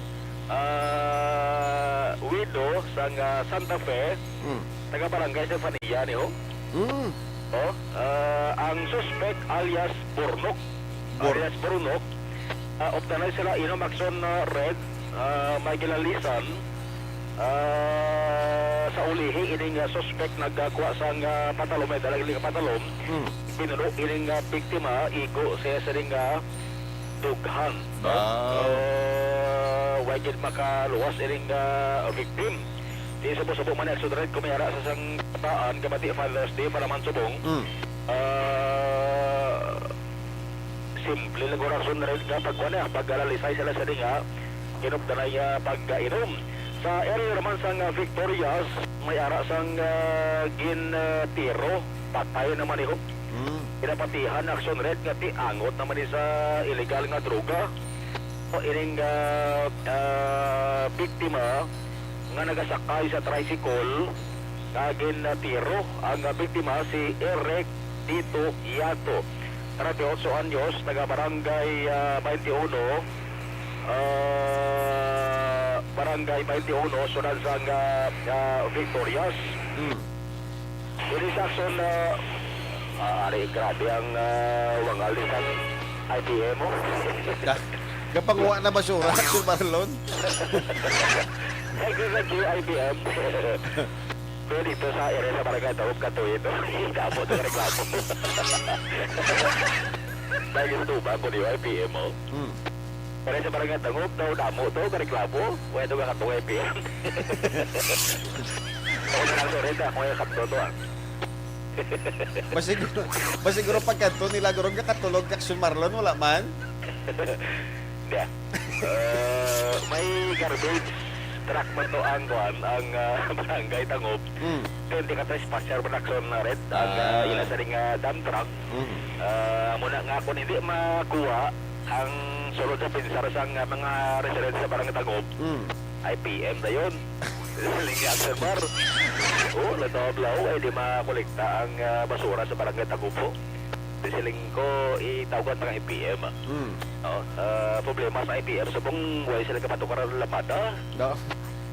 Ah, widow sang, ah, Santa Fe, Mm. taga Barangay Stefania, ni ho. Mm. Oh, ah, ang suspect alias Burnok. Bur- Alias Burnok. Ah, updanay sila inom akson na red, ah, may ginalisan. Ah, sa ulihi, ining, ah, suspect nagkuha sang, ah, patalom, may dalag ining patalom. Mm. Binuno ining, ah, biktima, igo siya sa ining, ah, dughan, no? Wow. Ah, wa gid makaluwas ining, ah, victim. Di subo-subo man ang sudred kumiyara sa sang kabataan, kabati Father's Day para man subong. Mm. Ah, simple lang gura sunred nga pagkuha niya, pag-alalisay sila sa dinga, kinugdanay nga pagkainom. Sa area naman sang, ah, Victorias, may ara sang, ah, gin, ah, tiro, patay naman iho. Mm. Pinapatihan action red nga ti angot naman ni sa illegal nga droga. O ining, ah, ah, biktima nga nagasakay sa tricycle nga gintiro ang, ah, biktima si Eric Tito Yato, treinta y ocho anyos, taga Barangay, ah, twenty-one, ah, Barangay twenty-one, siyudad sang, ah, ah, Victorias. Hmm. Diri sa aksyon, ah, ah, ari, grabe ang, ah, wangal ni sang I P M, oh. Ka-, kapanguha na basura, Sir Marlon? Ay, gusto ng I P M. Pero dito sa area sa Barangay Tarup, katuin, no? Damo to reklamo. Dahil ito ba ko di I P M, oh? Hmm. Pero sa Barangay Tangub, daw damo to, reklamo. Wala to ka I P M. Ako na lang, sorry, ako yung kanto to, ah. Masiguro, masiguro pagkanto nila, guro, nga katulog kak Sir Marlon, wala man? Hindi, ah. Uh, may garbage truck man to ang, kuwan, ang, ah, Barangay Tangub. Hmm. Hindi ka trespass, Sir Production na red. Ang, ah, Ah. ila sa ring, ah, dump truck. Hmm. Ah, muna nga, kung hindi makuha ang sulod sa pensar sang, ah, mga residents sa Barangay Tangub, Hmm. I P M na yun. Siling ni Axel Bar. Oo, natawa-blaw, ay di makolekta ang, ah, basura sa Barangay Tangub po. Di siling ko, itawag ang I P M, ah. Hmm. Oo, ah, problema sa I P M, subong way sila kapatukar ang lambada. No.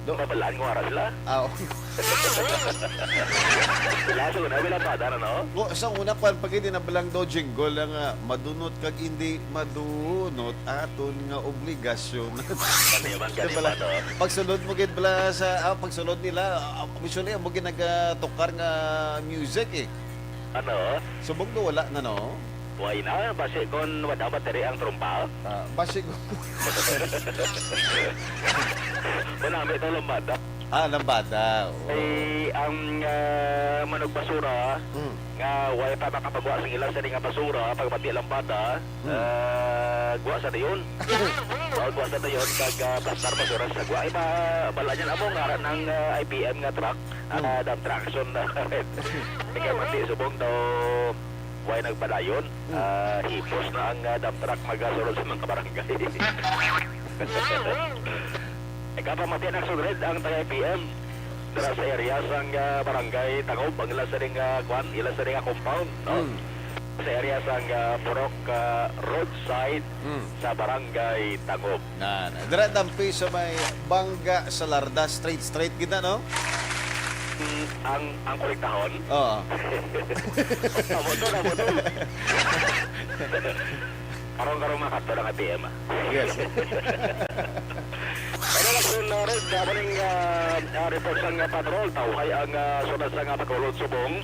Do. Mabalaan ko ara sila. Ah, oh. Sila, so, na, wala pa, dara, no? Go, sa una, kwan, pag hindi na balang daw jingle lang, ah, madunot kag hindi madunot, aton nga obligasyon. Kaliman, Diba kaliman, lang? Oh. Pagsunod mo gid bala sa, ah, pagsunod nila, ah, usually, amo gid nagatukar nga music, eh. Ano? Subong do wala na, no? Why na? Basi kon wala ba diri ang trompa? Ah, basi ko. Manami itong lambada. Ah, lambada. Oo. Ay, ang, ah, manugbasura, Mm. nga wala pa makapagwa sa ilang sa nga basura, pagpati lambada, Mm. ah, gwa sa dayon. Oh, gwa sa dayon, kag, ah, plastar basura sa gwa. Ay, ba, bala niyan, amo nga aran ng, ah, I P M nga truck, ah, Mm. dump truck, so, na, kaya mati, subong daw, Way nagpadayon, Mm. ah, hipos na ang, ah, dump truck magasulod sa mga barangay. Ikaw pa, Mati, nagsulod ang taga I P M. Dira sa area sang, ah, barangay Tangob, ang ila sa ring, ah, kwan, ila sa ring, ah, compound, no? Mm. Sa area sang, ah, Purok, ah, roadside Mm. sa barangay Tangob. Na, na. Dira dampi sa may Bangga sa Larda, straight, straight gid na, no? Mm, ang, ang kolektahon? Oo. Amo to, amo to. Karon, karon, makadto lang ang T M, ah. Yes. Ano na, sunod, ah, maning, ah, ah, report sang, ah, patrol, tawhay ang, ah, sunod sang, ah, Bacolod subong.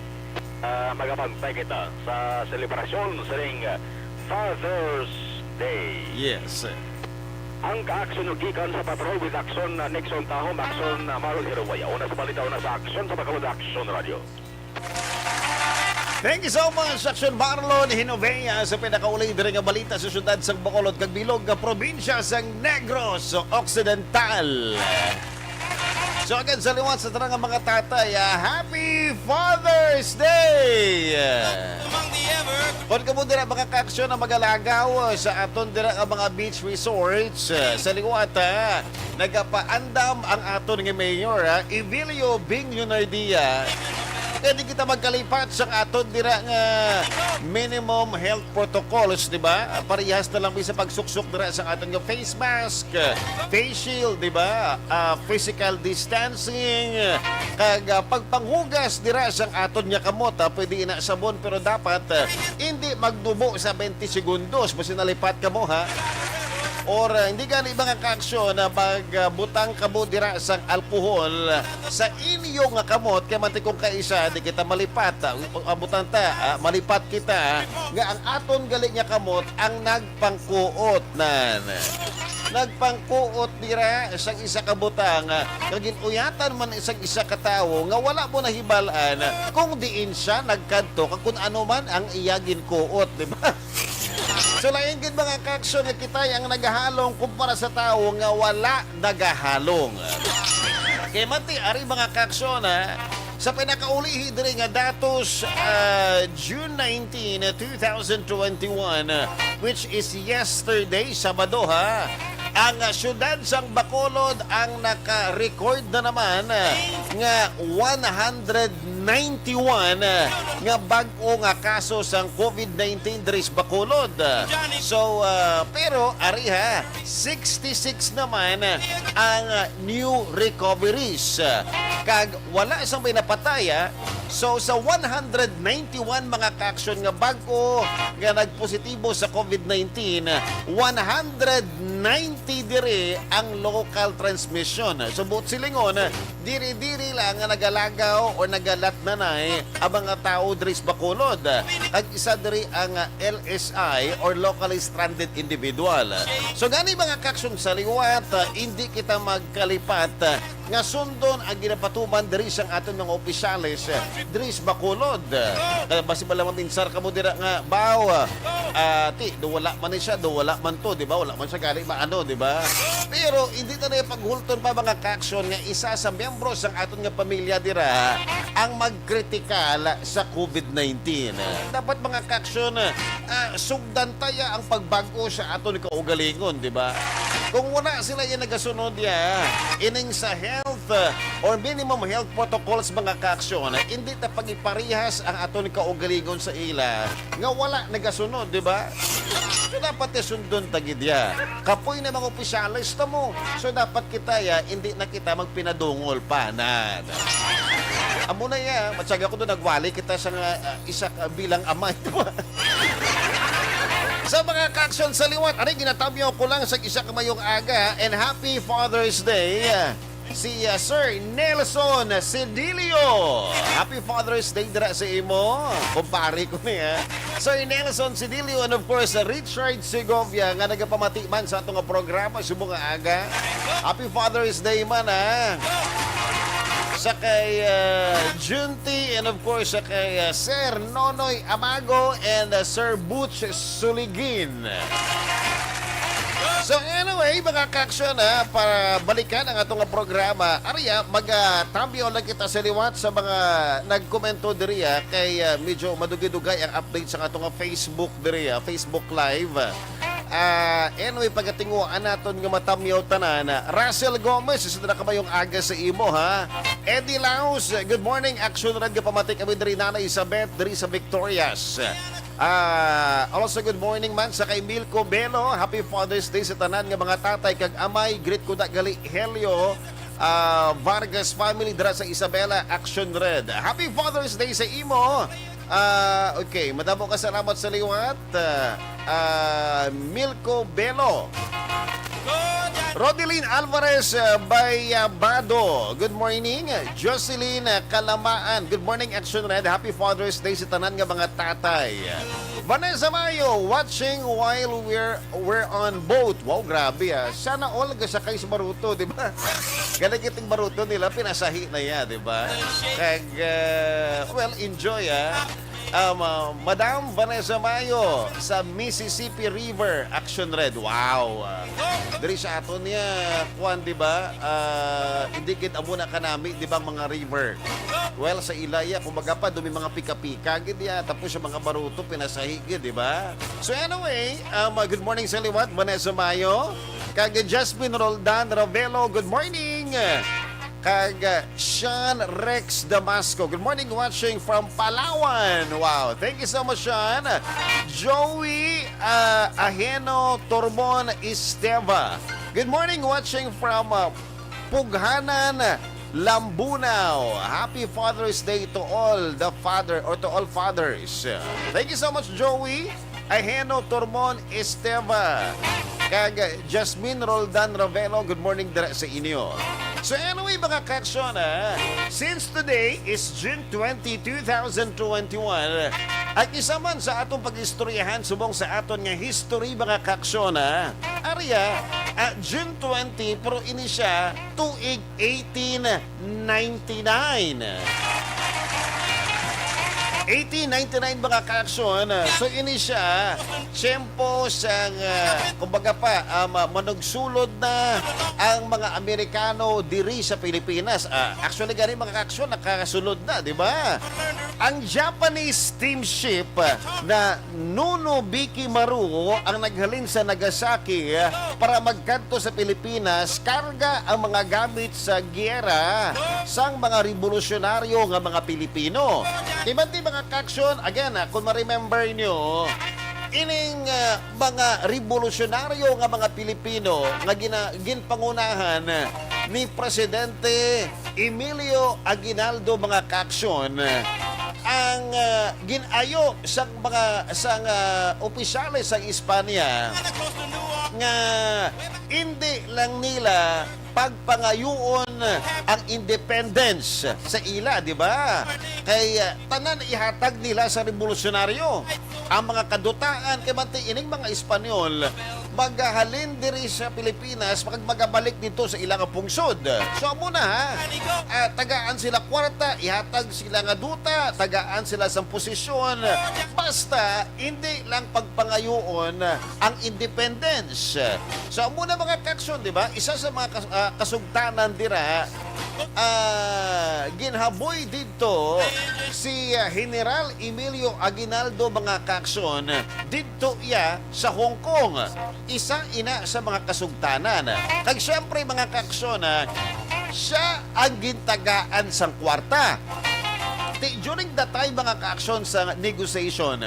Ah, magabantay kita sa selebrasyon sining Father's Day. Yes. Ang kaaksyon gikan sa Patrol with Action, ah, Nixon Tahom, Action, ah, Marlon Hiruwaya. Una sa balita, una sa aksyon sa Bacolod Action Radio. Thank you so much, Action Marlon Hinovea, sa pinakauli diri nga balita sa siyudad sang Bacolod kag bilog nga probinsya sang Negros Occidental. So again, sa liwat sa tanan nga mga tatay, ah, Happy Father's Day! Kung kamo dira mga kaaksyon na magalagaw sa aton dira nga mga beach resorts, ah, sa liwat, ah, nagapaandam ang aton nga mayor, ah, Evilio Bing Leonardia. Kaya di kita magkalipat sa aton dira nga minimum health protocols, di ba? Parehas na lang sa pagsuksok dira sa aton nga face mask, face shield, di ba? Ah, physical distancing, kag, ah, pagpanghugas dira sa aton nga kamot, ah, pwede ina sabon, pero dapat, ah, hindi magnubo sa twenty segundos, basi nalipat kamo, ha? Or, ah, hindi gani mga kaaksyon na pag, ah, butang kamo dira sang alcohol sa inyo nga kamot, kay manti kung kaisa, di kita malipat, ah, abutan ta, ah, malipat kita, ah, nga ang aton gali nga kamot ang nagpangkuot nan. Nagpangkuot dira sang isa ka butang, ah, nga gin-uyatan man sang isa ka tawo nga wala mo nahibal-an kung diin siya nagkadto kag kung ano man ang iya ginkuot, di ba? So, lain gid, mga kaaksyon, nga kitay ang nagahalong kumpara sa tawo nga wala nagahalong. Kay mati, ari, mga kaaksyon, ha, sa pinakaulihi diri nga datos, ah, June nineteen, two thousand twenty-one, ah, which is yesterday, Sabado, ha, ang, ah, siyudad sang Bacolod ang naka-record na naman, ah, nga one hundred ninety-one, ah, nga bag-o nga kaso sang covid nineteen diri sa Bacolod. So, ah, pero ari ha, sixty-six naman ang new recoveries. Kag wala sang may napatay, ah. So, sa one hundred ninety-one mga kaaksyon nga bag-o nga nagpositibo sa covid nineteen, one hundred ninety diri ang local transmission. So, buot silingon, diri-diri lang nga nagalagaw o nagalatnanay ang mga tawo diri sa Bacolod. Kag isa diri ang, ah, L S I or locally stranded individual. So, gani mga kaaksyon sa liwat, ah, hindi kita magkalipat, ah, nga sundon ang ginapatuman diri sang aton mga opisyales, ah, diri sa Bacolod. Kaya basi bala maminsar kamo dira nga, "Baw, ah, ti, do wala man ni siya, do wala man to, di ba? Wala man siya gani maano, di ba?" Pero hindi ta na paghulton pa, mga kaaksyon, nga isa sa miyembro sang aton nga pamilya dira ang magkritikal sa covid nineteen. Dapat, mga kaaksyon, ah, sugdan ta ya ang pagbag-o sa aton kaugalingon, di ba? Kung wala sila ya nagasunod ya ining sa health, ah, or minimum health protocols, mga kaaksyon, hindi ta pagiparihas ang aton kaugalingon sa ila nga wala nagasunod, di ba? So, dapat ya sundon ta gid ya. Kapoy na mga opisyales ta mo. So, dapat kita ya, hindi na kita magpinadungol pa na. Amo na ya, matyaga ko doon, nagwali kita sa nga, ah, isa ka bilang amay, di ba? Sa mga kaaksyon sa liwat, ari, ginatamyaw ko lang sa isa ka mayong aga, and happy Father's Day. Si, ah, Sir Nelson Cedilio. Happy Father's Day dira sa imo. Kumpare ko ni, ah. Sir Nelson Cedilio and of course, Richard Segovia nga nagapamati man sa ato nga programa subong nga aga. Happy Father's Day man, ah. Sa kay, ah, Junti and of course sa kay, ah, Sir Nonoy Amago and, ah, Sir Butch Suligin. So anyway, mga kaaksyon, ha, para balikan ang ato nga programa, ari, ah, mag, ah, tambyo lang kita sa liwat sa mga nagkomento diri, ah, kay, ah, medyo madugay-dugay ang update sa ato nga Facebook diri, ah, Facebook Live. Ah, anyway, pagatinguan naton nga matamyaw tanan. Russell Gomez, isa na kamayong aga sa imo, ha. Eddie Laos, good morning. Action Red, gapamati kami diri, Nanay Isabet, diri sa Victorias. Ah, also, good morning man sa kay Milko Belo. Happy Father's Day sa tanan nga mga tatay kag amay. Greet ko na gali Helio, ah, Vargas family dira sa Isabela, Action Red. Happy Father's Day sa imo. Ah, okay, madamo ka salamat sa liwat. Ah, ah, Milko Belo. Rodeline Alvarez, ah, Bayabado. Good morning. Jocelyn, ah, Kalamaan. Good morning, Action Red. Happy Father's Day sa tanan nga mga tatay. Vanessa Mayo, watching while we're, we're on boat. Wow, grabe, ah. Sana all gasakay sa baruto, di ba? Galing iting baruto nila, pinasahi na ya, di ba? Kag, ah, well, enjoy, ah. Um, ah, Madam Vanessa Mayo sa Mississippi River, Action Red. Wow. Ah, diri sa aton niya, kuwan, di ba? Ah, hindi gid amo na kanami, di ba, mga river? Well, sa ilaya, kumbaga pa, dumi mga pika-pika, gid ya. Tapos sa mga baruto, pinasahi, gid, di ba? So anyway, um, ah, good morning sa liwat, Vanessa Mayo. Kag Jasmine Roldan Ravelo, good morning. Kag, uh, Sean Rex Damasco. Good morning, watching from Palawan. Wow, thank you so much, Sean. Joey, uh, Aheno Tormon Esteva. Good morning, watching from, uh, Pughanan, Lambunao. Happy Father's Day to all the father or to all fathers. Thank you so much, Joey. Aheno Tormon Esteva, kag Jasmine Roldan Ravelo, good morning dira sa inyo. So anyway, mga kaaksyon, ah, since today is June twenty, two thousand twenty-one, ang isa man sa atong pag-istoryahan subong sa aton nga history, mga kaaksyon, ah, ari ya, ah, June twenty, pero ini siya tuig eighteen ninety-nine. Eighteen ninety-nine, mga kaaksyon. So, ini siya, tiyempo sang, ah, kumbaga pa, um, ah, manugsulod na ang mga Amerikano diri sa Pilipinas. Ah, actually, gani, mga kaaksyon, nakasulod na, di ba? Ang Japanese steamship na Nonobiki Maru ang naghalin sa Nagasaki para magkadto sa Pilipinas, karga ang mga gamit sa giyera sang mga rebolusyonaryo nga mga Pilipino. Kay bantay, mga kaaksyon, again, ah, kung ma-remember nyo, ining, ah, mga rebolusyonaryo nga mga Pilipino nga gina-, ginpangunahan ni Presidente Emilio Aguinaldo, mga kaaksyon, ang, ah, gin-ayo sang mga, sang, ah, opisyales sa Espanya nga hindi lang nila pagpangayuon ang independence sa ila, di ba? Kay, ah, tanan ihatag nila sa rebolusyonaryo. Ang mga kadutaan kay bantay ining mga Espanyol magahalin diri sa Pilipinas, mag-, magabalik dito sa ilang pungsod. So, amo na, ha? Ah, tagaan sila kwarta, ihatag sila nga duta, tagaan sila sang posisyon. Basta, hindi lang pagpangayuon ang independence. So, amo na, mga kaaksyon, di ba? Isa sa mga kas-, ah, kasugtanan dira, ah, ginhaboy didto si, ah, General Emilio Aguinaldo, mga kaaksyon, didto iya sa Hong Kong. Isa ina sa mga kasugtanan. Kag siyempre, mga kaaksyon, ah, siya ang gintagaan sang kwarta. Ti, during the time, mga kaaksyon, sa negotiation,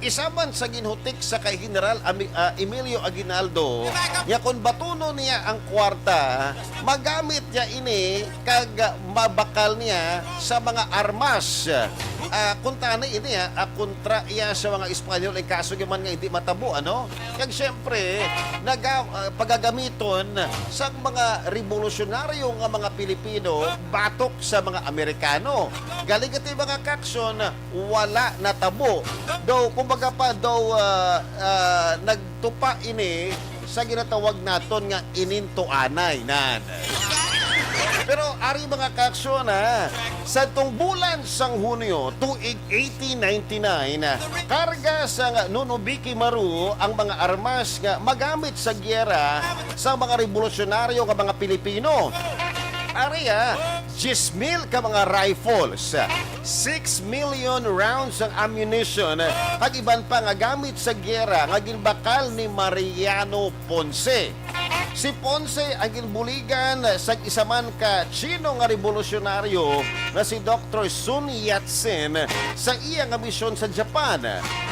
isa man sa ginhutik sa kay General Ami-, ah, Emilio Aguinaldo nga kung batunon niya ang kwarta, magamit niya ini kag mabakal niya sa mga armas. Ah, kuntani ini, ah, ah, kontra iya sa mga Espanyol, ay kaso man nga hindi matabo, ano? Kag siyempre, naga-, ah, pagagamiton sa mga rebolusyonaryo nga mga Pilipino batok sa mga Amerikano. Galing ito, mga kaaksyon, wala natabo. Daw, kumbaga pa, daw, ah, ah, nagtupa ini sa ginatawag naton nga inintuanay, nan. Pero ari, mga kaaksyon, ha, sa tong bulan sang Hunyo, tuig eighteen ninety-nine, karga sang Nonobiki Maru ang mga armas nga magamit sa giyera sa mga rebolusyonaryo nga mga Pilipino. Ari, ha, diyes mil ka mga rifles, six million rounds ang ammunition, kag iban pa nga gamit sa giyera nga ginbakal ni Mariano Ponce. Si Ponce ang ginbuligan sang isa man ka Chino nga rebolusyonaryo nga si Doktor Sun Yat-sen sa iya nga misyon sa Japan.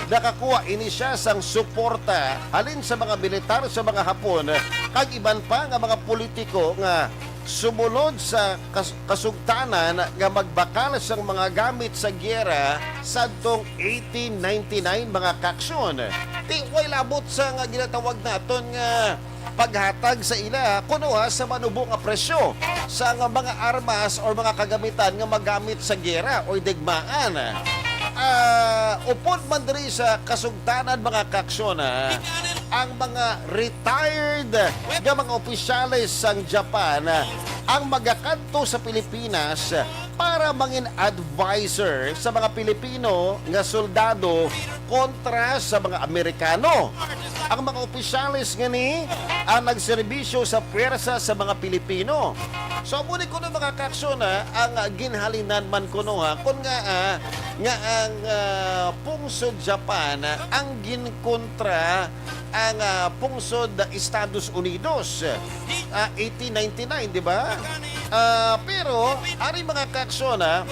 Nakakuha ini siya sang suporta halin sa mga militar sa mga Hapon kag iban pa nga mga politiko nga sumulod sa kas-, kasugtanan nga magbakal sang mga gamit sa giyera sadtong eighteen ninety-nine, mga kaaksyon. Ti, way labot sa nga ginatawag naton nga paghatag sa ila kuno, ha, sa manubo nga presyo sa nga mga armas or mga kagamitan nga magamit sa giyera or digmaan. Ah, upod man diri sa kasugtanan, mga kaaksyon, ha, ang mga retired nga mga opisyales sang Japan ang magakadto sa Pilipinas para mangin adviser sa mga Pilipino nga soldado kontra sa mga Amerikano. Ang mga opisyales ngani ang nagserbisyo sa pwersa sa mga Pilipino. So, amo ni kuno, mga kaaksyon, ha, ang ginhalinan man kuno, ha, kun nga, ah, nga ang, ah, pungsod Japan, ah, ang ginkontra ang, ah, pungsod Estados Unidos, ah, eighteen ninety-nine, di ba? Ah, pero, ari, mga kaaksyon, ah,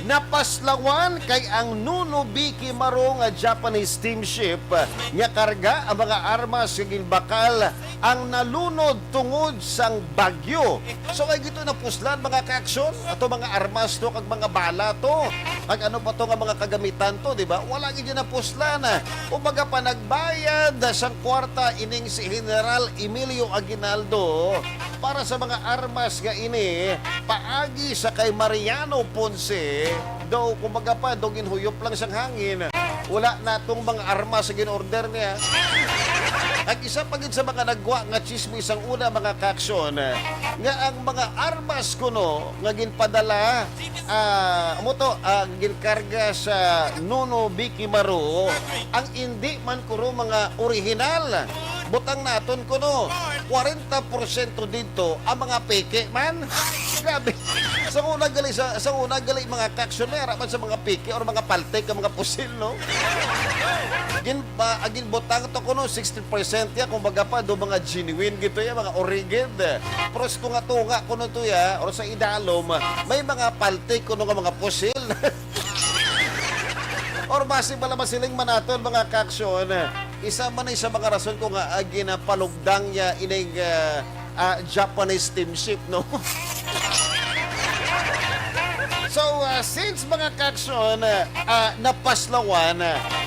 napaslawan kay ang Nonobiki Maru nga Japanese steamship nga karga ang mga armas nga ginbakal ang nalunod tungod sang bagyo. So, kay gito napuslan, mga kaaksyon, ato mga armas to, kag mga bala to, kag ano pa to nga mga kagamitan to, di ba? Wala gid napuslan. Kumbaga pa, nagbayad sang kwarta ining si General Emilio Aguinaldo para sa mga armas nga ini paagi sa kay Mariano Ponce. Daw, kumbaga pa, daw ginhuyop lang sang hangin. Wala na tong mga armas sa gin-order niya. Ang isa pa gid sa mga nagwa nga chismis ang una, mga kaaksyon, nga ang mga armas kuno nga ginpadala, ah, amo to, ah, ginkarga sa Nonobiki Maru, ang indi man kuno mga orihinal. Butang naton kuno, kwarenta porsyento didto ang mga peke man. Grabe. Sa una gali, sa, sa una gali, mga kaaksyon, may ara man sa mga peke or mga paltik ang mga pusil, no? Gin, ah, ginbutang to kuno, sixty percent ya, kumbaga pa, do mga genuine gito ya, mga origid. Pero sa tunga-tunga kuno to ya, or sa idalom, may mga paltik kuno nga mga pusil. Or basi bala masiling man naton, mga kaaksyon, isa man ni sa mga rason kung nga, ah, ginapalugdang niya ining, ah, ah, Japanese steamship, no? So, ah, since, mga kaaksyon, ah, napaslawan,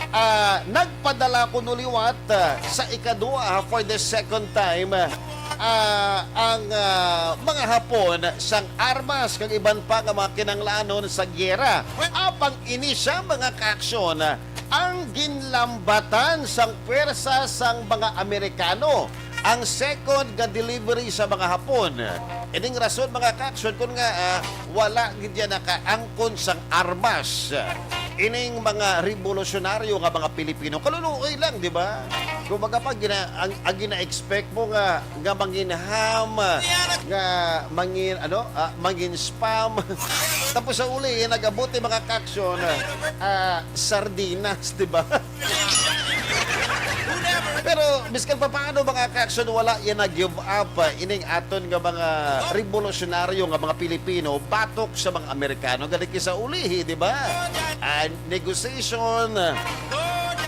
ah, nagpadala kuno liwat, ah, sa ikadua, ah, for the second time, ah, ang, ah, mga Hapon sang armas kag iban pa nga mga kinanglanon sa giyera. Apang ini sia, mga kaaksyon, ang ginlambatan sang pwersa sang mga Amerikano ang second nga delivery sa mga Hapon. Ining rason, mga kaaksyon, kun nga, ah, wala gid ya nakaangkon sang armas ining mga rebolusyonaryo nga mga Pilipino. Kaluloy lang, di ba? Kumbaga pa, gina-, ang, ang gina-expect mo nga, nga mangin ham, nga mangin, ano, ah, mangin spam. Tapos sa uli, eh, nag-abot yung mga kaaksyon, ah, sardinas, di ba? Pero miskan pa paano, mga kaaksyon, wala yan nag-give up, ah, ining aton nga mga rebolusyonaryo nga mga Pilipino batok sa mga Amerikano. Gani kay sa ulihi, di ba? Ah, negotiation.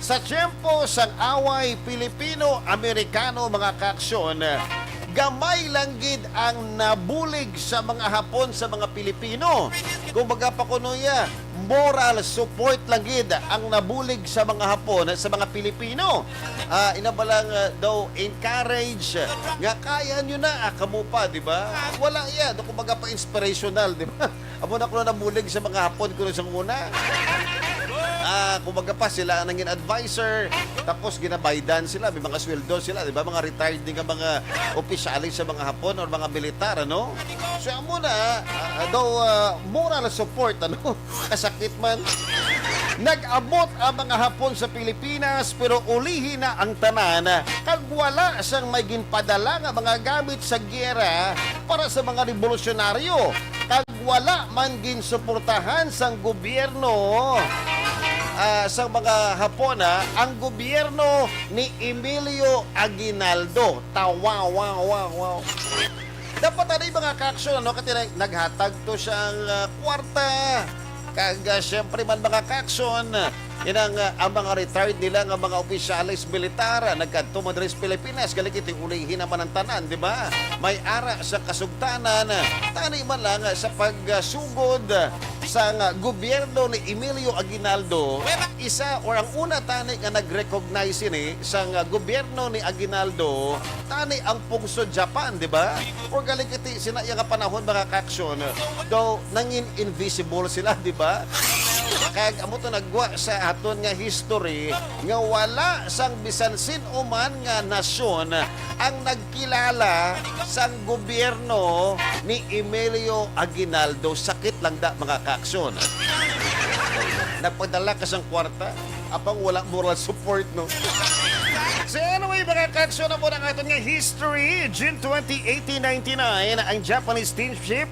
Sa tiyempo sang away Pilipino-Amerikano, mga kaaksyon, gamay lang gid ang nabulig sa mga Hapon sa mga Pilipino. Kumbaga pa kuno ya, moral support lang gid ang nabulig sa mga Hapon sa mga Pilipino. Ah, ina ba lang, ah, daw encourage nga kaya nyo na, ah, kamo pa, di ba? Wala ya, do kumbaga pa inspirational, di ba? Amo na kuno nabulig sa mga Hapon kuno sang una. Ah, kumbaga pa, sila ang nangin advisor, tapos ginabaydan sila, may mga sweldo sila, di ba? Mga retired din nga mga opisyales sa mga Hapon or mga militar, ano? So, amo na, ah, daw, ah, moral support, ano? Kasakit man. Nag-abot ang mga Hapon sa Pilipinas, pero ulihi na ang tanan, kag wala sang may ginpadala nga mga gamit sa giyera para sa mga rebolusyonaryo, kag wala man ginsuportahan sang gobyerno, ah, sang mga Hapon, ah, ang gobyerno ni Emilio Aguinaldo. Tawa, wow, wow, wow. Dapat anay, mga kaaksyon, ano, kasi nag-, naghatag to siyang, ah, kwarta. Kag, ah, siyempre man, mga kaaksyon, inang, ah, ang mga retired nila nga mga opisyales militar, ah, nagkadto man diri sa Pilipinas, galing iti ulihi naman ang tanan, di ba? May ara sa kasugtanan, ah, tani man lang, ah, sa pagsugod, ah, sang, ah, gobyerno ni Emilio Aguinaldo, isa or ang una tani nga nag-recognize ini sang, ah, gobyerno ni Aguinaldo, tani ang pungsod Japan, di ba? Or galing iti sina iya nga panahon, mga kaaksyon, daw nangin invisible sila, di ba? Kag amo to nagwa sa aton nga history nga wala sang bisan sin-o man nga nasyon ang nagkilala sang gobyerno ni Emilio Aguinaldo. Sakit lang da, mga kaaksyon. Nagpadala ka sang kwarta, apang wala moral support, no? So anyway, mga kaaksyon, amo na ang aton nga history. June twenty, eighteen ninety-nine, ang Japanese steamship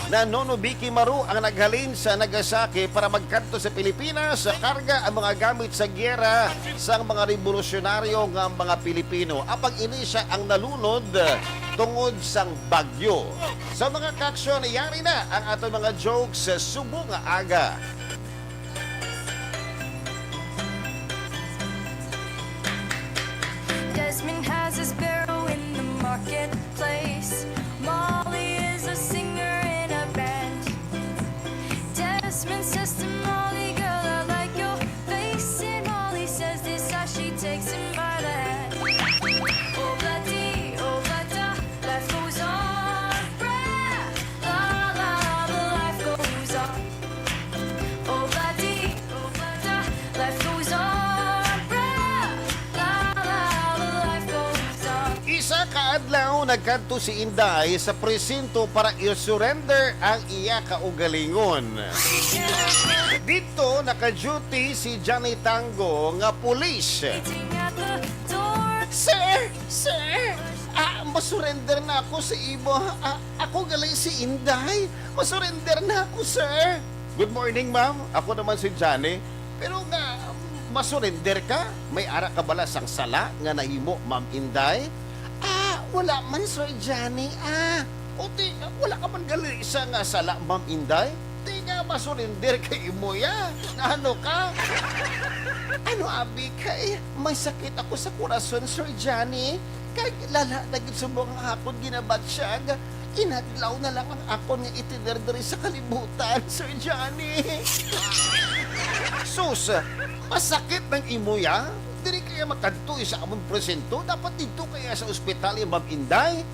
na Nonobiki Maru ang naghalin sa Nagasaki para magkadto sa Pilipinas. Karga ang mga gamit sa giyera sang mga rebolusyonaryo nga mga Pilipino. Apang ini sia ang nalunod tungod sang bagyo. So, mga kaaksyon, yari na ang aton mga jokes sa subong nga aga. Desmond has a sparrow in the marketplace. Molly is a singer in a band. Desmond says to Molly, "Girl, I like your face." And Molly says this as she takes him by the hand. Oh, bloody, oh, bloody, life goes on. Bra, la, la, la, but life goes on. Oh, bloody, oh, bloody, life goes on. Bra, la, la, la, life goes on. Isa ka adlaw, nagkadto si Inday sa presinto para i-surrender ang iya kaugalingon. Didto, naka-duty si Johnny Tango nga pulis. Waiting at the door. Sir! Sir! Ah, masurrender na ako sa imo. Ah, ako gali si Inday. Masurrender na ako, sir. Good morning, ma'am. Ako naman si Johnny. Pero nga, masurrender ka? May ara ka bala sang sala nga nahimo, Ma'am Inday? Ah, wala man, Sir Johnny. Ah, o ti, wala ka man gali sa nga sala, Ma'am Inday? Ti nga masurrender kay imo ya. Ano ka? Ano, abi, kay may sakit ako sa korason, Sir Johnny. Kag lala na gid subong ang akon ginabatyag. Inadlaw na lang ang akon nga itiner diri sa kalibutan, Sir Johnny. Sus, masakit nang imo ya? Diri kaya makadto sa amon presinto? Dapat didto kaya sa ospital ya, Ma'am Inday?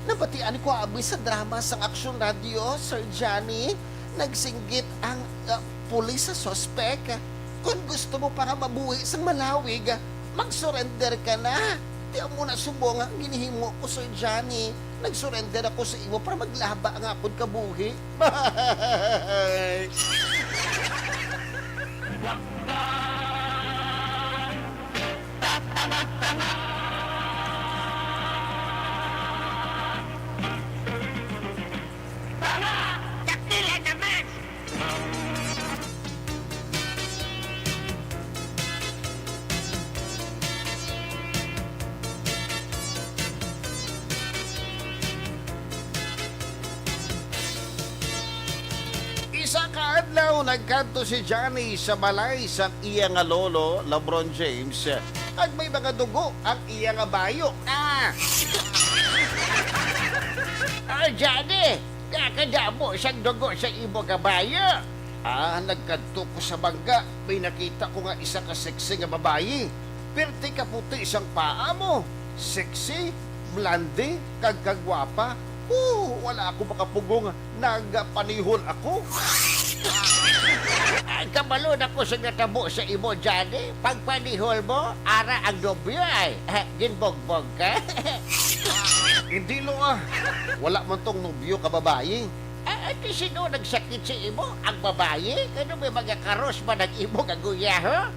Nabatian ko abi sa drama sang Action Radio, Sir Johnny. Nagsinggit ang, ah, pulis sa suspek. Kon gusto mo pa nga mabuhi sang malawig, mag-surrender ka na. Ti amo na subong ang ginhimo ko, Sir Johnny. Nag-surrender ako sa imo para maglaba ang akon kabuhi. Bye! Tanga! Dakila naman! Isa ka adlaw, nagkadto si Johnny sa balay sang iya nga lolo, LeBron James, kag may mga dugo ang iya nga bayo. Ah! Ah, Johnny! Kakadamo sang dugo sa imo kabayo. Ah, nagkadto ko sa bangga, may nakita ko nga isa ka sexy nga babayi. Pirti ka puti sang paa mo. Sexy, blonde, kag kagwapa. Oh, wala ako makapugong, nagpanihol ako. Ah, kabalo na ko sa natabo sa imo, Johnny. Pagpanihol mo, ara ang nobyo ay. Ah, ginbogbog ka? Hindi, lo, ah. Wala man tong nobyo ka babayi. Ah, ah, ti sino nagsakit sa imo? Ang babayi? Ano may mga karos ba nag imo nga guya, ha?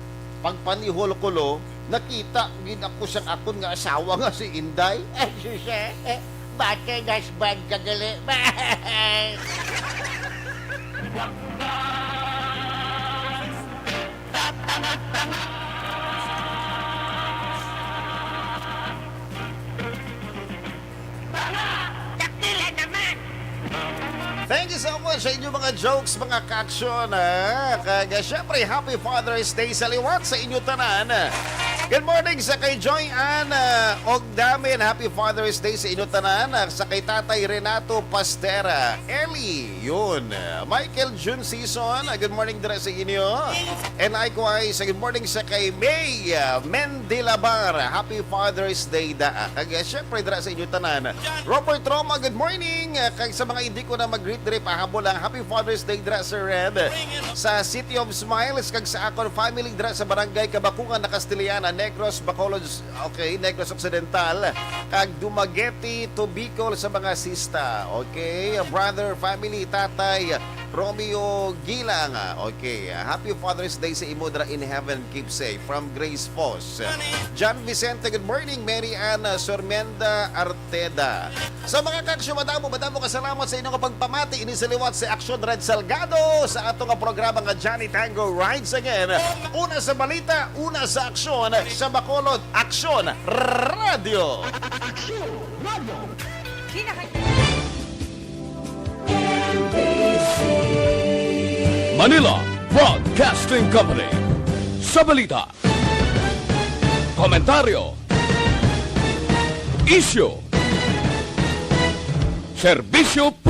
Pagpanihol ko, lo, nakita gid ako sang akon nga asawa nga si Inday. Ay, sus, eh, eh, battered husband ka gali. Tanga! Dakila naman! Thank you so much sa inyong mga jokes, mga ka-aksyon, ah. Kag, ah, syempre, happy Father's Day sa liwat sa inyo tanan. Good morning sa kay Joy Ann, ah, Ogdamin. Happy Father's Day sa inyo tanan. Ah, sa kay Tatay Renato Pastera, Ellie, yun. Ah, Michael Jun Season, ah, good morning dira sa inyo. And likewise, ah, good morning sa kay May, ah, Mendilabar. Happy Father's Day, da. Ah, kag, ah, syempre, dira sa inyo tanan. Robert Roma, good morning. Ah, kag sa mga hindi ko na mag-greet diri, pahabol lang. Happy Father's Day dira, Sir Red. Sa City of Smiles, kag sa akon family dira sa Barangay Kabakungan na Castiliana, Negros, Bacolod, okay, Negros Occidental, kag Dumaguete to Bicol sa mga sista. Okay, brother, family, tatay, Romeo Gilang. Okay, happy Father's Day sa imo dira in heaven. Keep safe. From Grace Foss. John Vicente, good morning. Mary Ann Sormenda Arteda. Sa mga kaksyo, madamo, madamo ka salamat sa inyong pagpamati ini sa liwat sa Aksyon Red Salgado sa ato nga programa nga Johnny Tango Rides Again. Una sa balita, una sa aksyon, sa Bacolod, Aksyon Radio. Aksyon Radio. Manila Broadcasting Company. Sa balita, komentaryo, isyu, serbisyo